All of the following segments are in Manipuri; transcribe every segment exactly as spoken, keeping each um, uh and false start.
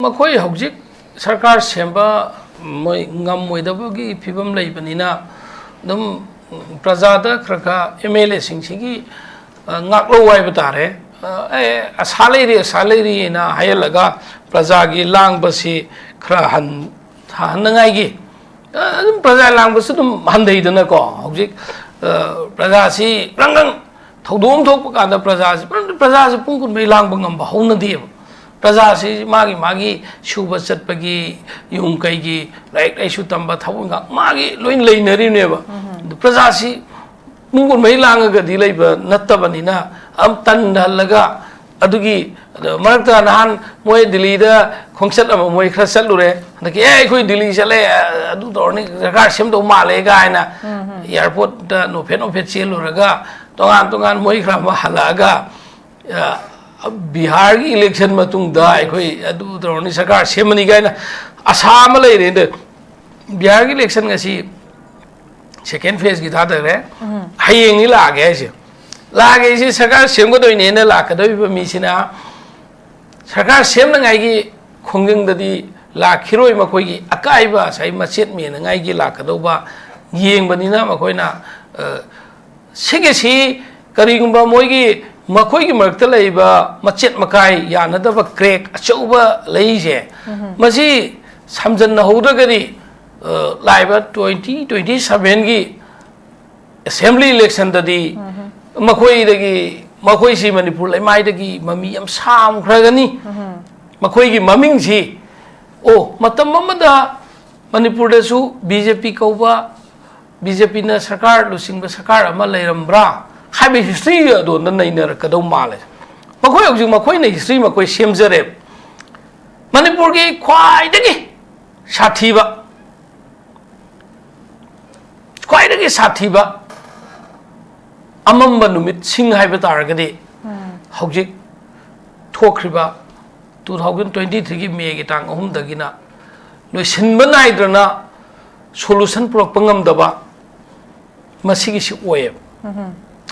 ꯃꯈꯣꯏ ꯍꯧꯖꯤꯛ ꯁꯔꯀꯥꯔ ꯁꯦꯝꯕ ꯃꯣꯏ ꯉꯝꯃꯣꯏꯗꯕꯒꯤ ꯐꯤꯕꯝ ꯂꯩꯕꯅꯤꯅ, ꯑꯗꯨꯝ ꯄ꯭ꯔꯖꯥꯗ ꯈꯔ ꯈꯔ ꯑꯦꯝ ꯑꯦꯜ ꯑꯦꯁꯤꯡꯁꯤꯒꯤ, ꯑ, ꯉꯥꯛꯂꯧ ꯍꯥꯏꯕ ꯇꯥꯔꯦ꯫ ꯑ, ꯑꯦ, ꯑꯁꯥ ꯂꯩꯔꯤ, ꯑꯁꯥ ꯂꯩꯔꯤ ꯍꯥꯏꯅ ꯍꯥꯏꯍꯜꯂꯒ ꯄ꯭ꯔꯖꯥꯒꯤ ꯂꯥꯡꯕꯁꯤ ꯈꯔ ꯍꯟꯊꯍꯟꯅꯉꯥꯏꯒꯤ, ꯑ, ꯑꯗꯨꯝ ꯄ꯭ꯔꯖꯥ ꯂꯥꯡꯕꯁꯨ ꯑꯗꯨꯝ ꯍꯟꯊꯩꯗꯅꯀꯣ꯫ ꯍꯧꯖꯤꯛ, ꯑ, ꯄ꯭ꯔꯖꯥꯁꯤ ꯒ꯭ꯔꯪ ꯒ꯭ꯔꯪ ꯊꯧꯗꯣꯛ ꯑꯃ ꯊꯣꯛꯄ ꯀꯥꯟꯗ ꯄ꯭ꯔꯖꯥꯁꯤ, ꯄ꯭ꯔꯖꯥꯁꯤ ꯄꯨꯡ ꯀꯨꯟꯃꯔꯤ ꯂꯥꯡꯕ ꯉꯝꯕ ꯍꯧꯅꯗꯦꯕ꯫ ꯄ꯭ꯔꯖꯥꯁꯤ ꯃꯥꯒꯤ ꯃꯥꯒꯤ ꯁꯨꯕ ꯆꯠꯄꯒꯤ, ꯌꯨꯝ ꯀꯩꯒꯤ, ꯂꯥꯏꯔꯤꯛ ꯂꯥꯏꯁꯨ ꯇꯝꯕ, ꯊꯕꯛ ꯏꯪꯈꯥꯡ ꯃꯥꯒꯤ ꯂꯣꯏ ꯂꯩꯅꯔꯤꯕꯅꯦꯕ꯫ ꯑꯗꯨ ꯄ꯭ꯔꯖꯥꯁꯤ ꯄꯨꯡ ꯀꯨꯟꯃꯔꯤ ꯂꯥꯡꯉꯒꯗꯤ ꯂꯩꯕ ꯅꯠꯇꯕꯅꯤꯅ, ꯑꯗꯨꯝ ꯇꯟꯍꯜꯂꯒ, ꯑꯗꯨꯒꯤ, ꯑꯗꯣ ꯃꯔꯛꯇ ꯅꯍꯥꯟ ꯃꯣꯏ ꯗꯤꯜꯂꯤꯗ ꯈꯣꯡꯆꯠ ꯑꯃ ꯃꯣꯏ ꯈꯔ ꯆꯠꯂꯨꯔꯦ꯫ ꯍꯟꯗꯛꯀꯤ, "ꯑꯦ, ꯑꯩꯈꯣꯏ ꯗꯤꯜꯂꯤ ꯆꯠꯂꯦ, ꯑꯗꯨ ꯇꯧꯔꯅꯤ, ꯁꯔꯀꯥꯔ ꯁꯦꯝꯗꯧ ꯃꯥꯜꯂꯦ" ꯀꯥꯏꯅ ꯑꯦꯌꯥꯔꯄꯣꯔꯠꯇ ꯅꯣꯛꯐꯦꯠ ꯅꯣꯛꯐꯦꯠ ꯆꯦꯜꯂꯨꯔꯒ, ꯇꯣꯉꯥꯟ ꯇꯣꯉꯥꯟ ꯃꯣꯏ ꯈꯔ ꯑꯃ ꯍꯜꯂꯛꯑꯒ, ꯑ, ꯕꯤꯍꯥꯔꯒꯤ ꯏꯂꯦꯛꯁꯟ ꯃꯇꯨꯡꯗ ꯑꯩꯈꯣꯏ ꯑꯗꯨ ꯇꯧꯔꯅꯤ, ꯁꯔꯀꯥꯔ ꯁꯦꯝꯃꯅꯤ ꯀꯥꯏꯅ ꯑꯁꯥ ꯑꯃ ꯂꯩꯔꯦ꯫ ꯑꯗ ꯕꯤꯍꯥꯔꯒꯤ ꯏꯂꯦꯛꯁꯟ ꯉꯁꯤ ꯁꯦꯀꯦꯟ ꯐꯦꯖꯀꯤ ꯊꯥꯗꯈ꯭ꯔꯦ꯫ ꯍꯌꯦꯡꯅꯤ ꯂꯥꯛꯑꯒꯦ ꯍꯥꯏꯁꯦ꯫ ꯂꯥꯛꯑꯒꯦ ꯍꯥꯏꯁꯦ, ꯁꯔꯀꯥꯔ ꯁꯦꯝꯒꯗꯣꯏꯅꯦꯅ ꯂꯥꯛꯀꯗꯧꯔꯤꯕ ꯃꯤꯁꯤꯅ ꯁꯔꯀꯥꯔ ꯁꯦꯝꯅꯉꯥꯏꯒꯤ ꯈꯣꯡꯖꯪꯗꯗꯤ ꯂꯥꯛꯈꯤꯔꯣꯏ꯫ ꯃꯈꯣꯏꯒꯤ ꯑꯀꯥꯏꯕ ꯉꯁꯥꯏ ꯃꯆꯦꯠ ꯃꯦꯟꯅꯉꯥꯏꯒꯤ ꯂꯥꯛꯀꯗꯧꯕ ꯌꯦꯡꯕꯅꯤꯅ ꯃꯈꯣꯏꯅ, ꯑ, ꯁꯤꯒꯤꯁꯤ ꯀꯔꯤꯒꯨꯝꯕ ꯃꯣꯏꯒꯤ, ꯃꯈꯣꯏꯒꯤ ꯃꯔꯛꯇ ꯂꯩꯔꯤꯕ ꯃꯆꯦꯠ ꯃꯀꯥꯏ ꯌꯥꯅꯗꯕ ꯀ꯭ꯔꯦꯛ ꯑꯆꯧꯕ ꯂꯩꯔꯤꯁꯦ, ꯃꯁꯤ ꯁꯝꯖꯟꯅꯍꯧꯗ꯭ꯔꯒꯗꯤ, ꯑ, ꯂꯥꯛꯏꯕ ꯇ꯭ꯋꯦꯟꯇꯤ ꯇ꯭ꯋꯦꯟꯇꯤ ꯁꯚꯦꯟꯒꯤ ꯑꯦꯁꯦꯝꯕ꯭ꯂꯤ ꯏꯂꯦꯛꯁꯟꯗꯗꯤ ꯃꯈꯣꯏꯗꯒꯤ, ꯃꯈꯣꯏꯁꯤ ꯃꯅꯤꯄꯨꯔ ꯂꯩꯃꯥꯏꯗꯒꯤ ꯃꯃꯤ ꯌꯥꯝ ꯁꯥꯝꯈ꯭ꯔꯒꯅꯤ꯫ ꯃꯈꯣꯏꯒꯤ ꯃꯃꯤꯡꯁꯤ, ꯑꯣ, ꯃꯇꯝ ꯑꯃꯗ ꯃꯅꯤꯄꯨꯔꯗꯁꯨ ꯕꯤ ꯖꯦ ꯄꯤ ꯀꯧꯕ, ꯕꯤ ꯖꯦ ꯄꯤꯅ ꯁꯔꯀꯥꯔ ꯂꯨꯆꯤꯡꯕ ꯁꯔꯀꯥꯔ ꯑꯃ ꯂꯩꯔꯝꯕ꯭ꯔꯥ ꯍꯥꯏꯕ ꯍꯤꯁꯇ꯭ꯔꯤ ꯑꯗꯣꯝꯗ ꯅꯩꯅꯔꯛꯀꯗꯧ ꯃꯥꯜꯂꯦ꯫ ꯃꯈꯣꯏ ꯍꯧꯖꯤꯛ ꯃꯈꯣꯏꯅ ꯍꯤꯁꯇ꯭ꯔꯤ ꯃꯈꯣꯏ ꯁꯦꯝꯖꯔꯦ꯫ ꯃꯅꯤꯄꯨꯔꯒꯤ ꯈ꯭ꯋꯥꯏꯗꯒꯤ ꯁꯥꯊꯤꯕ, ꯈ꯭ꯋꯥꯏꯗꯒꯤ ꯁꯥꯊꯤꯕ ꯑꯃꯝꯕ ꯅꯨꯃꯤꯠꯁꯤꯡ ꯍꯥꯏꯕ ꯇꯥꯔꯒꯗꯤ, ꯍꯧꯖꯤꯛ ꯊꯣꯛꯈ꯭ꯔꯤꯕ ꯇꯨ ꯊꯥꯎꯖꯟ ꯇ꯭ꯋꯦꯟꯇꯤ ꯊ꯭ꯔꯤꯒꯤ ꯃꯦꯒꯤ ꯇꯥꯡ ꯑꯍꯨꯝꯗꯒꯤꯅ ꯂꯣꯏꯁꯤꯟꯕ ꯅꯥꯏꯗ꯭ꯔꯅ ꯁꯣꯂꯨꯁꯟ ꯄꯨꯔꯛꯄ ꯉꯝꯗꯕ, ꯃꯁꯤꯒꯤꯁꯤ ꯑꯣꯏꯌꯦꯕ꯫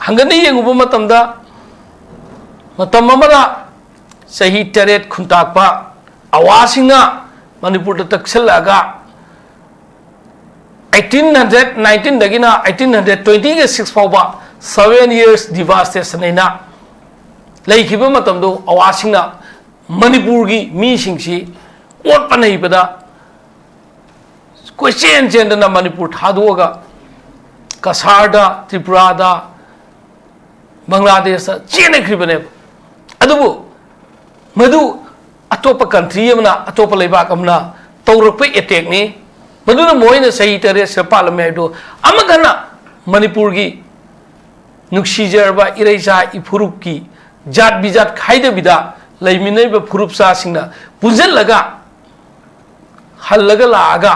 ꯍꯪꯒꯠꯅ ꯌꯦꯡꯉꯨꯕ ꯃꯇꯝꯗ, ꯃꯇꯝ ꯑꯃꯗ ꯆꯍꯤ ꯇꯔꯦꯠ ꯈꯨꯟꯇꯥꯛꯄ ꯑꯋꯥꯁꯤꯡꯅ ꯃꯅꯤꯄꯨꯔꯗ ꯇꯛꯁꯤꯜꯂꯛꯑꯒ eighteen hundred nineteenꯗꯒꯤꯅ eighteen hundred twenty six ꯐꯥꯎꯕ seven years devastation ꯍꯥꯏꯅ ꯂꯩꯈꯤꯕ ꯃꯇꯝꯗꯣ ꯑꯋꯥꯁꯤꯡꯅ ꯃꯅꯤꯄꯨꯔꯒꯤ ꯃꯤꯁꯤꯡꯁꯤ ꯑꯣꯠꯄ ꯅꯩꯕꯗ ꯀꯣꯏꯆꯦꯟ ꯆꯦꯟꯗꯅ ꯃꯅꯤꯄꯨꯔ ꯊꯥꯗꯣꯛꯑꯒ ꯀꯁꯥꯔꯗ, ꯇ꯭ꯔꯤꯄꯨꯔꯥꯗ, ꯕꯪꯒ꯭ꯂꯥꯗꯦꯁꯇ ꯆꯦꯟꯅꯈ꯭ꯔꯤꯕꯅꯦꯕ꯫ ꯑꯗꯨꯕꯨ ꯃꯗꯨ ꯑꯇꯣꯞꯄ country ꯑꯃꯅ, ꯑꯇꯣꯞꯄ ꯂꯩꯕꯥꯛ ꯑꯃꯅ ꯇꯧꯔꯛꯄ attackꯅꯤ꯫ ꯃꯗꯨꯅ ꯃꯣꯏꯅ ꯆꯍꯤ ꯇꯔꯦꯠꯁꯤꯗ ꯄꯥꯜꯂꯝꯃꯦ ꯍꯥꯏꯕꯗꯨ ꯑꯃꯨꯛ ꯍꯟꯅ ꯃꯅꯤꯄꯨꯔꯒꯤ ꯅꯨꯡꯁꯤꯖꯔꯕ ꯏꯔꯩꯆꯥ ꯏꯐꯨꯔꯨꯞꯀꯤ ꯖꯥꯠ ꯕꯤꯖꯥꯠ ꯈꯥꯏꯗꯕꯤꯗ ꯂꯩꯃꯤꯟꯅꯔꯤꯕ ꯐꯨꯔꯨꯞꯆꯥꯁꯤꯡꯅ ꯄꯨꯟꯁꯤꯜꯂꯒ ꯍꯜꯂꯒ ꯂꯥꯛꯑꯒ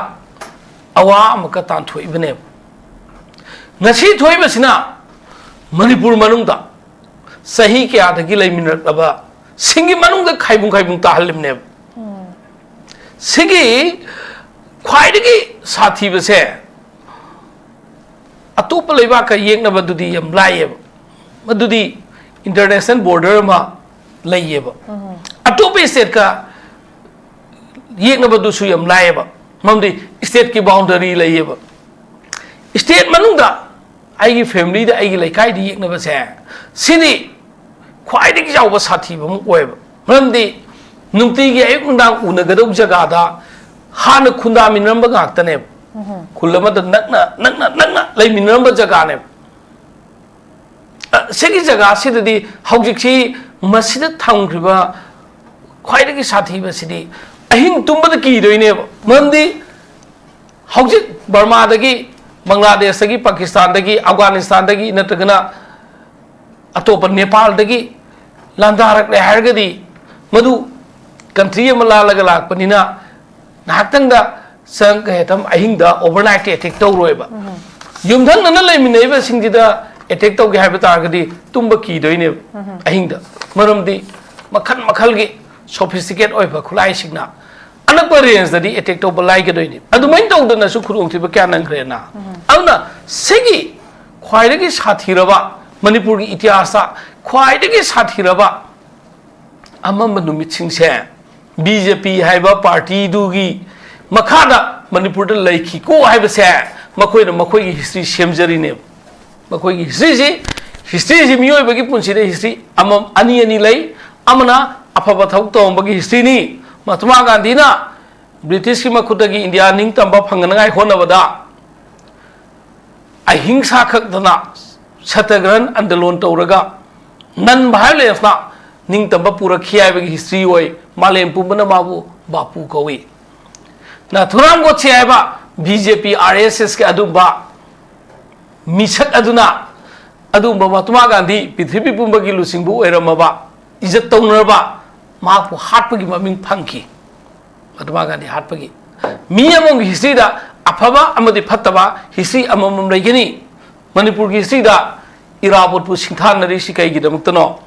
ꯑꯋꯥ ꯑꯃꯨꯛꯀ ꯇꯥꯟꯊꯣꯛꯏꯕꯅꯦꯕ꯫ ꯉꯁꯤ ꯊꯣꯛꯏꯕꯁꯤꯅ ꯃꯅꯤꯄꯨꯔ ꯃꯅꯨꯡꯗ ꯆꯍꯤ ꯀꯌꯥꯗꯒꯤ ꯂꯩꯃꯤꯟꯅꯔꯛꯂꯕ ꯁꯤꯡꯒꯤ ꯃꯅꯨꯡꯗ ꯈꯥꯏꯕꯨꯡ ꯈꯥꯏꯕꯨꯡ ꯇꯥꯍꯜꯂꯤꯕꯅꯦꯕ꯫ ꯁꯤꯒꯤ ꯈ꯭ꯋꯥꯏꯗꯒꯤ ꯁꯥꯊꯤꯕꯁꯦ ꯑꯇꯣꯞꯄ ꯂꯩꯕꯥꯛꯀ ꯌꯦꯛꯅꯕꯗꯨꯗꯤ ꯌꯥꯝ ꯂꯥꯏꯌꯦꯕ, ꯃꯗꯨꯗꯤ international border ꯑꯃ ꯂꯩꯌꯦꯕ꯫ ꯑꯇꯣꯞꯄ stateꯀ ꯌꯦꯛꯅꯕꯗꯨꯁꯨ ꯌꯥꯝ ꯂꯥꯏꯌꯦꯕ, ꯃꯔꯝꯗꯤ stateꯀꯤ boundary ꯂꯩꯌꯦꯕ꯫ State ꯃꯅꯨꯡꯗ ꯑꯩꯒꯤ familyꯗ, ꯑꯩꯒꯤ ꯂꯩꯀꯥꯏꯗ ꯌꯦꯛꯅꯕꯁꯦ, ꯁꯤꯗꯤ ꯈ꯭ꯋꯥꯏꯗꯒꯤ ꯆꯥꯎꯕ ꯁꯥꯊꯤꯕ ꯑꯃ ꯑꯣꯏꯌꯦꯕ꯫ ꯃꯔꯝꯗꯤ ꯅꯨꯡꯇꯤꯒꯤ ꯑꯌꯨꯛ ꯅꯨꯡꯗꯥꯡ ꯎꯅꯒꯗꯧꯕ ꯖꯒꯥꯗ ꯍꯥꯟꯅ ꯈꯨꯟꯗꯥꯃꯤꯟꯅꯔꯝꯕ ꯉꯥꯛꯇꯅꯦꯕ꯫ ꯈꯨꯜ ꯑꯃꯗ ꯅꯛꯅ ꯅꯛꯅ ꯅꯛꯅ ꯂꯩꯃꯤꯟꯅꯔꯝꯕ ꯖꯒꯥꯅꯦꯕ꯫ ꯑ, ꯁꯤꯒꯤ ꯖꯒꯥꯁꯤꯗꯗꯤ ꯍꯧꯖꯤꯛꯁꯤ ꯃꯁꯤꯗ ꯊꯝꯈ꯭ꯔꯤꯕ ꯈ꯭ꯋꯥꯏꯗꯒꯤ ꯁꯥꯊꯤꯕꯁꯤꯗꯤ ꯑꯍꯤꯡ ꯇꯨꯝꯕꯗ ꯀꯤꯗꯣꯏꯅꯦꯕ꯫ ꯃꯔꯝꯗꯤ ꯍꯧꯖꯤꯛ ꯕꯔꯃꯥꯗꯒꯤ, ꯕꯪꯒ꯭ꯂꯥꯗꯦꯁꯇꯒꯤ, ꯄꯥꯀꯤꯁꯇꯥꯟꯗꯒꯤ, ꯑꯐꯒꯥꯅꯤꯁꯇꯥꯟꯗꯒꯤ ꯅꯠꯇ꯭ꯔꯒꯅ ꯑꯇꯣꯞꯄ ꯅꯦꯄꯥꯜꯗꯒꯤ ꯂꯥꯟꯗꯥꯔꯛꯂꯦ ꯍꯥꯏꯔꯒꯗꯤ, ꯃꯗꯨ country ꯑꯃ ꯂꯥꯜꯂꯒ ꯂꯥꯛꯄꯅꯤꯅ ꯉꯥꯏꯍꯥꯛꯇꯪꯗ ꯆꯪ ꯀꯩ ꯍꯥꯏꯇꯥꯔꯦ, ꯑꯍꯤꯡꯗ overnight attack ꯇꯧꯔꯣꯏꯕ꯫ ꯌꯨꯝꯊꯪꯅꯅ ꯂꯩꯃꯤꯟꯅꯔꯤꯕꯁꯤꯡꯁꯤꯗ attack ꯇꯧꯒꯦ ꯍꯥꯏꯕ ꯇꯥꯔꯒꯗꯤ ꯇꯨꯝꯕ ꯀꯤꯗꯣꯏꯅꯦꯕ ꯑꯍꯤꯡꯗ꯫ ꯃꯔꯝꯗꯤ ꯃꯈꯜ ꯃꯈꯜꯒꯤ sophisticate ꯑꯣꯏꯕ ꯈꯨꯠꯂꯥꯏꯁꯤꯡꯅ ꯑꯅꯛꯄ rangeꯗꯗꯤ attack ꯇꯧꯕ ꯂꯥꯏꯒꯗꯣꯏꯅꯤ꯫ ꯑꯗꯨꯃꯥꯏꯅ ꯇꯧꯗꯅꯁꯨ ꯈꯨꯗꯣꯡꯊꯤꯕ ꯀꯌꯥ ꯅꯪꯈ꯭ꯔꯦꯅ꯫ ꯑꯗꯨꯅ ꯁꯤꯒꯤ ꯈ꯭ꯋꯥꯏꯗꯒꯤ ꯁꯥꯊꯤꯔꯕ, ꯃꯅꯤꯄꯨꯔꯒꯤ ꯏꯇꯤꯍꯥꯁꯇ ꯈ꯭ꯋꯥꯏꯗꯒꯤ ꯁꯥꯊꯤꯔꯕ ꯑꯃꯝꯕ ꯅꯨꯃꯤꯠꯁꯤꯡꯁꯦ ꯕꯤ ꯖꯦ ꯄꯤ ꯍꯥꯏꯕ ꯄꯥꯔꯇꯤꯗꯨꯒꯤ ꯃꯈꯥꯗ ꯃꯅꯤꯄꯨꯔꯗ ꯂꯩꯈꯤꯀꯣ ꯍꯥꯏꯕꯁꯦ ꯃꯈꯣꯏꯅ ꯃꯈꯣꯏꯒꯤ ꯍꯤꯁꯇ꯭ꯔꯤ ꯁꯦꯝꯖꯔꯤꯅꯦꯕ꯫ ꯃꯈꯣꯏꯒꯤ ꯍꯤꯁꯇ꯭ꯔꯤꯁꯤ, ꯍꯤꯁꯇ꯭ꯔꯤꯁꯤ ꯃꯤꯑꯣꯏꯕꯒꯤ ꯄꯨꯟꯁꯤꯗ ꯍꯤꯁꯇ꯭ꯔꯤ ꯑꯃꯃꯝ, ꯑꯅꯤ ꯑꯅꯤ ꯂꯩ꯫ ꯑꯃꯅ ꯑꯐꯕ ꯊꯕꯛ ꯇꯧꯔꯝꯕꯒꯤ ꯍꯤꯁꯇ꯭ꯔꯤꯅꯤ꯫ ꯃꯍꯥꯇꯃꯥ ꯒꯥꯟꯙꯤꯅ ꯕ꯭ꯔꯤꯇꯤꯁꯀꯤ ꯃꯈꯨꯠꯇꯒꯤ ꯏꯟꯗꯤꯌꯥ ꯅꯤꯡꯇꯝꯕ ꯐꯪꯅꯉꯥꯏ ꯍꯣꯠꯅꯕꯗ ꯑꯍꯤꯡꯁꯥ ꯈꯛꯇꯅ ꯁꯇ꯭ꯌꯒ꯭ꯔꯍꯟ ꯑꯟꯗꯂꯣꯟ ꯇꯧꯔꯒ ꯅꯟ ꯚꯥꯏꯑꯣꯂꯦꯟꯁꯅ ꯅꯤꯡꯇꯝꯕ ꯄꯨꯔꯛꯈꯤ ꯍꯥꯏꯕꯒꯤ ꯍꯤꯁꯇ꯭ꯔꯤ ꯑꯣꯏ꯫ ꯃꯥꯂꯦꯝ ꯄꯨꯝꯕꯅ ꯃꯥꯕꯨ ꯕꯥꯄꯨ ꯀꯧꯏ꯫ ꯅꯥꯊꯨꯔꯥꯝ ꯒꯣꯗꯁꯦ ꯍꯥꯏꯕ ꯕꯤ ꯖꯦ ꯄꯤ ꯑꯥꯔ ꯑꯦꯁ ꯑꯦꯁꯀꯤ ꯑꯗꯨꯝꯕ ꯃꯤꯁꯛ ꯑꯗꯨꯅ ꯑꯗꯨꯒꯨꯝꯕ ꯃꯍꯥꯇꯃꯥ ꯒꯥꯟꯙꯤ ꯄ꯭ꯔꯤꯊꯤꯕꯤ ꯄꯨꯝꯕꯒꯤ ꯂꯨꯆꯤꯡꯕ ꯑꯣꯏꯔꯝꯃꯕ, ꯏꯖꯠ ꯇꯧꯅꯔꯕ, ꯃꯍꯥꯛꯄꯨ ꯍꯥꯠꯄꯒꯤ ꯃꯃꯤꯡ ꯐꯪꯈꯤ꯫ ꯃꯍꯥꯇꯃꯥ ꯒꯥꯟꯙꯤ ꯍꯥꯠꯄꯒꯤ꯫ ꯃꯤ ꯑꯃꯒꯤ ꯍꯤꯁꯇ꯭ꯔꯤꯗ ꯑꯐꯕ ꯑꯃꯗꯤ ꯐꯠꯇꯕ ꯍꯤꯁꯇ꯭ꯔꯤ ꯑꯃꯃꯝ ꯂꯩꯒꯅꯤ꯫ ꯃꯅꯤꯄꯨꯔꯒꯤ ꯍꯤꯁꯇ꯭ꯔꯤꯗ ꯏꯔꯥꯕꯣꯠꯄꯨ ꯁꯤꯡꯊꯥꯅꯔꯤꯁꯤ ꯀꯩꯒꯤꯗꯃꯛꯇꯅꯣ?